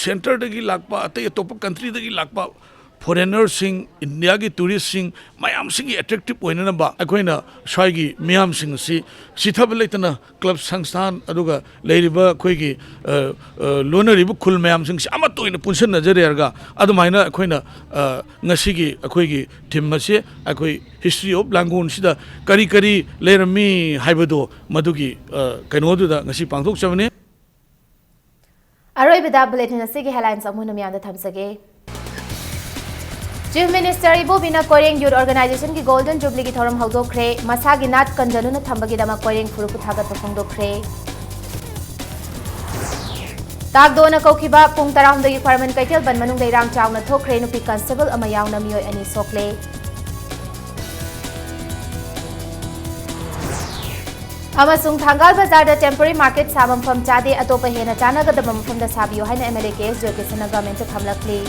Centre ꯗꯒꯤ ꯂꯥꯛꯄ, ꯑꯇꯩ ꯑꯇꯣꯞꯄ country ꯗꯒꯤ ꯂꯥꯛꯄ foreigner ꯁꯤꯡ, ꯏꯟꯗꯤꯌꯥꯒꯤ tourist ꯁꯤꯡ ꯃꯌꯥꯝꯁꯤꯒꯤ attractive ꯑꯣꯏꯅꯅꯕ ꯑꯩꯈꯣꯏꯅ ꯁ꯭ꯋꯥꯏꯒꯤ ꯃꯤꯌꯥꯝꯁꯤꯡ ꯑꯁꯤ ꯁꯤꯊꯕ ꯂꯩꯇꯅ club ꯁꯪꯁꯊꯥꯟ ꯑꯗꯨꯒ ꯂꯩꯔꯤꯕ ꯑꯩꯈꯣꯏꯒꯤ, ꯑ, ꯑ, ꯂꯣꯟꯅꯔꯤꯕ ꯈꯨꯜ ꯃꯌꯥꯝꯁꯤꯡꯁꯤ ꯑꯃꯠꯇ ꯑꯣꯏꯅ ꯄꯨꯟꯁꯤꯟꯅꯖꯔꯦꯔꯒ ꯑꯗꯨꯃꯥꯏꯅ ꯑꯩꯈꯣꯏꯅ, ꯑ, ꯉꯁꯤꯒꯤ ꯑꯩꯈꯣꯏꯒꯤ theme ꯑꯁꯤ ꯑꯩꯈꯣꯏ History of ꯂꯥꯡꯒꯣꯜꯁꯤꯗ ꯀꯔꯤ ꯀꯔꯤ ꯂꯩꯔꯝꯃꯤ ꯍꯥꯏꯕꯗꯣ ꯃꯗꯨꯒꯤ, ꯑ, ꯀꯩꯅꯣꯗꯨꯗ ꯉꯁꯤ ꯄꯥꯡꯊꯣꯛꯆꯕꯅꯤ꯫ ꯑꯔꯣꯏꯕꯗ bulletin ꯑꯁꯤꯒꯤ headlines ꯑꯃꯨꯛ ꯍꯟꯅ ꯃꯤꯌꯥꯝꯗ ꯊꯝꯖꯒꯦ꯫ Chief Minister ꯏꯕꯣꯕꯤꯅ Koireng Youth Organisation ꯒꯤ Golden Jubilee ꯒꯤ ꯊꯧꯔꯝ ꯍꯧꯗꯣꯛꯈ꯭ꯔꯦ꯫ ꯃꯁꯥꯒꯤ ꯅꯥꯠ ꯀꯟꯖꯅꯨꯅ ꯊꯝꯕꯒꯤꯗꯃꯛ ꯀꯣꯏꯔꯦꯡ ꯐꯨꯔꯨꯞꯄꯨ ꯊꯥꯒꯠꯄ ꯐꯣꯡꯗꯣꯛꯈ꯭ꯔꯦ꯫ ꯇꯥꯛꯗꯣꯅ ꯀꯧꯈꯤꯕ ꯄꯨꯡ ꯇꯔꯥꯍꯨꯝꯗꯣꯏꯒꯤ ꯈ꯭ꯋꯥꯏꯔꯝꯕꯟ ꯀꯩꯊꯦꯜ ꯕꯟ ꯃꯅꯨꯡꯗ ꯏꯔꯥꯡ ꯆꯥꯎꯅ ꯊꯣꯛꯈ꯭ꯔꯦ꯫ ꯅꯨꯄꯤ constable ꯑꯃ ꯌꯥꯎꯅ ꯃꯤꯑꯣꯏ ꯑꯅꯤ ꯁꯣꯛꯂꯦ꯫ ꯑꯃꯁꯨꯡ ꯊꯪꯒꯥꯜ ꯕꯖꯥꯔꯗ temporary market ꯁꯥꯕ ꯃꯐꯝ ꯆꯥꯗꯦ, ꯑꯇꯣꯞꯄ ꯍꯦꯟꯅ ꯆꯥꯟꯅꯒꯗꯕ ꯃꯐꯝꯗ ꯁꯥꯕꯤꯌꯨ ꯍꯥꯏꯅ MLA ꯀꯦ ꯑꯦꯁ ꯖꯣꯏꯀꯤꯁꯟꯅ government ꯇ ꯈꯝꯂꯛꯂꯤ꯫